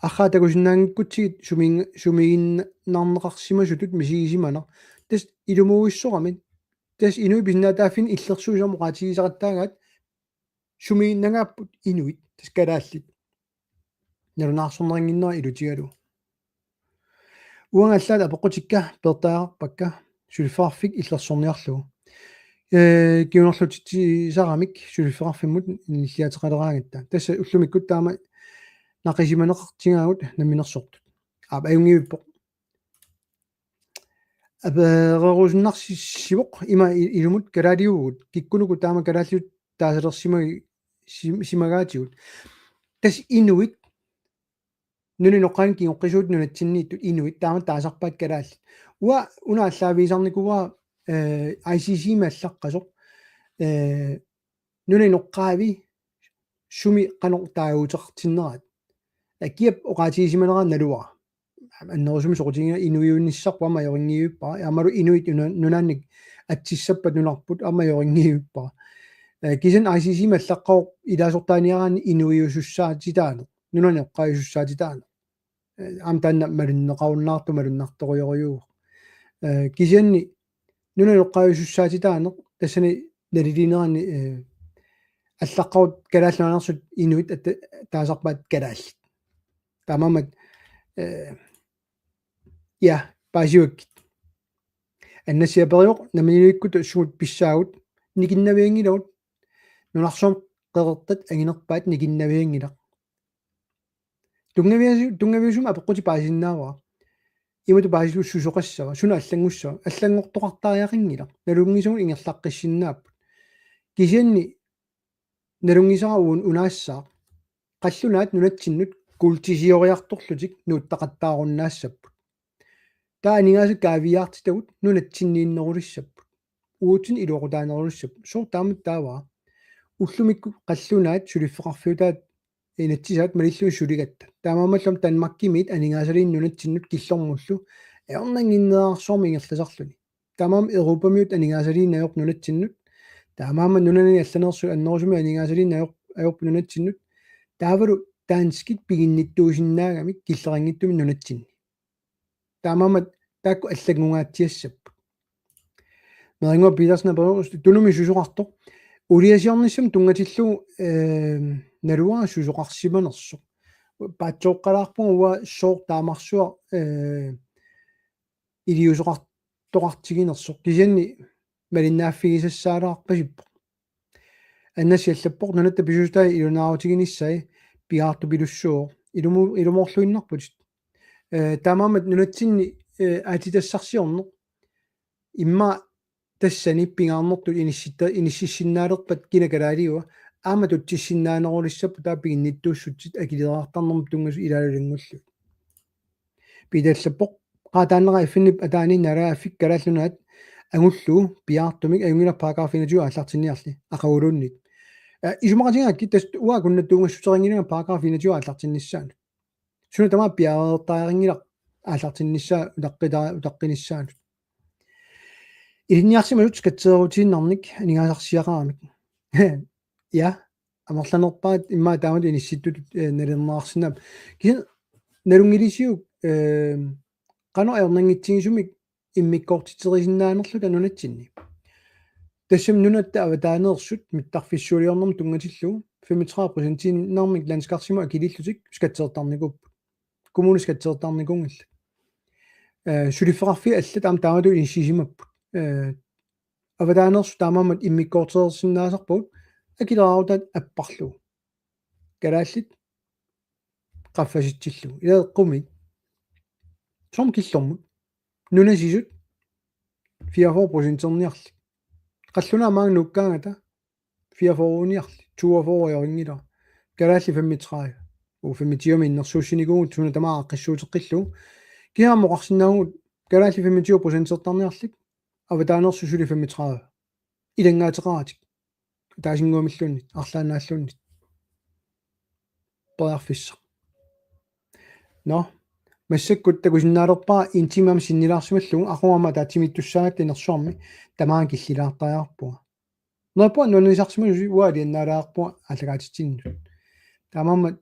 Arraa takusinnaanngikkutsigit sumiin-, sumiiginnarneqarsimasutut misigisimanaq. Tassa ilumuuissoramik. Tassa inuit pisinnaatitaaffiini illersuisoq oqaatigisaqattaagaat sumiinnangaapput inuit, tassa kalaallit. Nalunaarsornerinnginnera ilutigalugu. Uanga allaat apeqqutikka peertariaqarpakka suliffeqarfik illersorniarlugu. Eh, kingunerlutsitsisaramik suliffeqarfimmut inilliateqaleraangatta. Tassa ullumikkut taama naqisimaneqartigaagut namminersortut. Aap, ajunngivippoq. Apererusunnarsissivoq ima i-, ilumut kalaaliuvugut, kikkunuku taama kalaallisut taasalersimagi-, sim-, simagaatigut. Tassa inuit, nunap inoqqaavinik kingoqqisuut nunatsinniittut inuit, taama taasarpaat kalaallit. Uanga una aallaavigisarnikuuara, eh, I C C-mi allaqqasoq, eh, nunap inoqqaavi sumi qanoq taaguuteqartinneraat. Akiap oqaatigisimanera naluara. Annerusumik soqutigiga inuiunissarput aamma ajorinngilluinnarpara. Aammalu inuit nuna-, nunaannik atsissappat nunarput aamma ajorinngilluinnarpara. Eh, kisianni I C C-mi allaqqavoq ilaasortaaniaraanni inuiusussaatitaaneq. Nunap inoqqaavisussaatitaaneq. Eh, aamma taanna malinneqarunnaartoq malunnartorujorujuuvoq. Eh, kisianni nunap inoqqaavisussaatitaaneq tassani naliliinerani, eh, allaqqavoq Kalaallit Nunaanneersut inuit atta-, taasarpaat kalaallit. Taamaammat, eh, ja, paasivakkit. Annassiaq aperivoq, namminiilivikkut sumut pissaagut, nikinnavianngilagut, nunarsuarmi qeqertat anginerpaat nikinnavianngilaq. Tunngaviasu-, tunngaviusumik apeqqutit paasisinnaavara. Imatut paasillugu susoqassava, suna allanngussava, allanngortoqartariaqanngilaq, nalunngisagut ingerlaqqissinnaapput. Kisianni nalunngisara uun unaassaaq. Qallunaat nunatsinnut kuultisioriartorlutik nuuttaqattaarunnaassapput. Taava aningaasat kaaviiaartitagut nunatsinniinnerulissapput. Uatsinnut iluaqutaanerulissapput. Sooq taamatut taava? Ullumikkut qallunaat suliffeqarfiutaat inatsisaat malillugit suligatta. Taamaammallu aamma Danmarkimiit aningaasaliinnut nunatsinnut killormullu ajornannginnerarsuarmik ingerlasarluni. Taamaammat Europamiut aningaasaliinnut ajorput nunatsinnut. Taamaammat nunanit allaneersut annerusumik aningaasaliinnut ajor-, ajorput nunatsinnut. Taavalu danskit piginnittuusinnaagamik killeqanngitsumik nunatsinni. Taamaammat taakku allanngungaatsiassapput. Meeringuaq Petersen aperivoq: Tunumi susoqartoq. Uliasiornissamut tunngatillugu, eh, naluara susoqarsimanersoq. Paatsooqqalaarpunga uanga sooq taamarsuaq, eh, iliuuseqartoqartiginersoq. Kisianni malinnaaffigisassaalaarpasippoq. Annassiaq allappoq: Nunatta pisuussutaat ilunaarutiginissai piaartupilussuuvoq. Ilumu-, ilumoorluinnarputit. Eh, taamaammat nunatsinni, eh, aatsitassarsiorneq. Immaqa tassani pingaarnertut inissitta-, inississinnaalerpat kina kalaaliua, aamma tutsissinnaanerulissapput taava piginnittuussutsit akileraartarnermut tunngasut ilaalu ilanngullugit. Peter allappoq: Qaataannera F N-ip ataani naalagaaffik Kalaallit Nunaat angullugu piaartumik ajunngilaq paragraf enogtyve aallartinniarli aqaguluunniit. Eh, isumaqatigaakkit, tassa uanga akunnattuunngassuteqanngilanga paragraf enogtyve aallartinnissaanut. Suna tamaat piareertariaqanngilaq aallartinnissaa utaqqita-, utaqqinissaanut. Ilinniarsimasut skatseerutiinnarnik aningaasarsiaqaramik. Ja, amerlanerpaat immaqa taamatut inissittutut, eh, nalilerneqarsinnaapput. Kisianni nalunngilisiuk, eh, qanoq ajornanngitsigisumik immikkoortiterisinnaanerluta nunatsinni. Tassami nunatta avataaneersut mittarfissualiornermut tunngatillugu femogtredive procentiinnarmik landskarsimut akiliillutik skatseertarnikuupput. Kommunit skatseertarnikuunngillat. Eh, suliffeqarfiit allat aamma taamatut inissisimapput. Eh, avataaneersut taamaammat immikkoortereersinnaasarpagut akileraarutaat apparlugu. Kalaallit qaffasitsillugu. Ila eqqumiit. Soormi killormut. Nunasisut fireogfyrre procenterniarlik. Qallunaat maanga nuukkaangata fireogfyrreniarlik. Toogfyrre ajorinngilara. Kalaallit femogtredive. Uu, femogtyvemik innersuussinikuuvugut suna tamaat aaqqissuuteqqillugu. Kisianni aamma oqarsinnaavugut kalaallit femogtyve procentertarniarlik. Avataaneersut suli femogtredive. Ilanngaateqaratik. Ataasinnguamilluunniit, arlaannaalluunniit. Periarfissaq. Nå. Massakkut takusinnaalerpara en time aamma sinnilaarsimallugu, aqagu aamma ataatsimiittussaagatta inersuarmi tamaanga killilaartariaqarpunga. Neriuppunga nuannisarsimasoq uanga aliannaalaarpunga aallakaatitsinnut. Taamaammat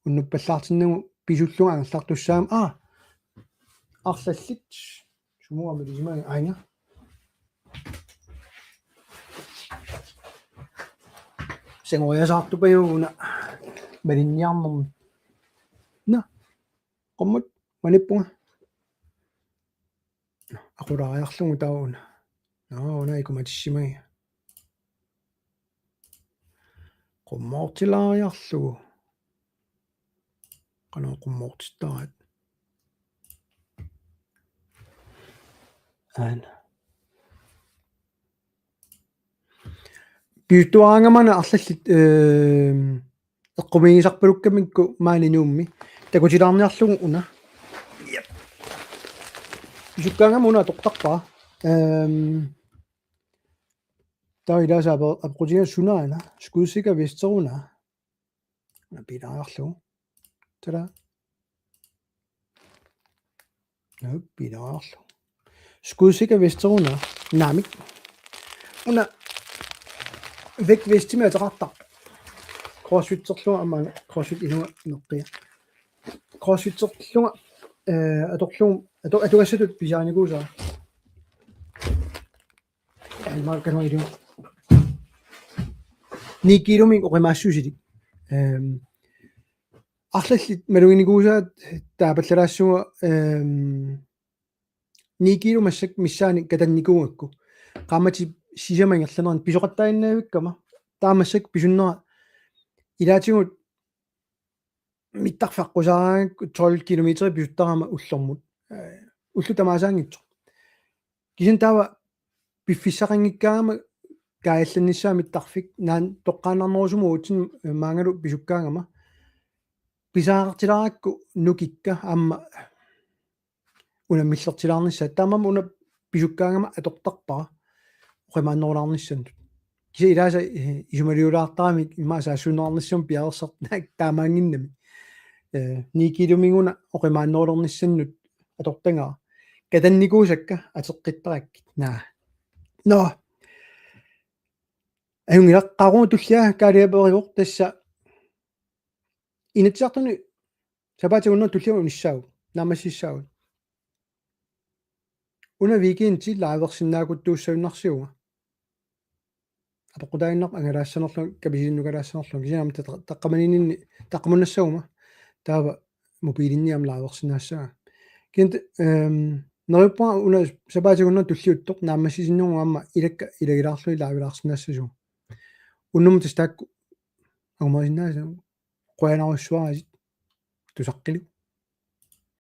unnuppallaartinnagu pisullunga angerlartussaagama. Aa. Arlallit. Sumut aamma ilisimagiga aajuna. Sangoriasaartupajuuna malinniarnermut. Nå. Qummut, manippunga. Aqulaariarlugu taava una. Nå, una ikumatissimagiga. Qummoortilaariarlugu. Qanoq qummoortittaraat. Aana. Piuttuaraangamana arlallit, ehm, eqqumiigisarpalukkamikku maani Nuummi. Takutilaarniarlugu una. Jep. Pisukkaangama una atortarpara. Ehm, taava ilaasa ape-, apeqqutigaara sunaana. Skudsikker vesteruna. Una piilaariarlugu. Tada. Nå, piilaariarlugu. Skudsikker vesteruna. Naamik. Una vægtvestimik ateqartarpoq. Crossfitterlunga aamma crossfit ilunga neqqia. Crossfitterlunga, eh, atorlugu, ato-, atugassatut pisaanikuusaa. Aamma kanorilu. Ni kilomik oqimaassusilik. Ehm, Arlallit maluginikuusaat taapallalaassua, ehm, ni kiilu massakkut missaani katannikuugakku. Qaammatit sisamat ingerlaneranni pisoqattaaginnavikkama. Taava massakkut pisunnera ilaatigut mittarfik aqqusaaraangakku tolv kilometer pisuttarama ullormut. Eh, ullut tamaasaanngitsoq. Kisianni taava piffissaqanngikkaangama kaajallannissaa mittarfik naak toqqaannarnerusumik uatsinnut, eh, maanngalu pisukkaangama. Pisariaqartilaarakku nukikka aamma unammillertilaarnissaat. Taamaammat una pisukkaangama atortarpara oqimaannerulaarnissannut. Kisianni ilaasa, eh, isumaliulaartaramik immaqa saassunneqarnissamut piareersartut naak taamaannginnamik. Eh, ni kiilumik una oqimaannerulernissannut atortagara. Katannikuusakka ateqqittarakkit. Naa. Nå. Ajunngilaq, qaaruma tullia Kaaliap aperivoq tassa Inatsisartuni sapaatip akunnera tullia unissaagut, naammassissaagut. Una weekendit liversinnaakuttuussagunarsiuga. Apeqqutaaginnarpoq angalaassanerlunga, kapisinnukalaassanerlunga, kisianni aamma tata-, taqqamaniinninni, taqqamunnassaguma, taava mobiilinni aamma liversinnaassavara. Kisianni, ehm, neriuppunga una sapaatip akunnera tulliuttoq naammassisinnagu aamma ilakka ilagilaarlugit livelaarsinnaassasugut. Unnummut tassa taakku angumerisinnaassaaq, qujanarsuaq tusaqqilu.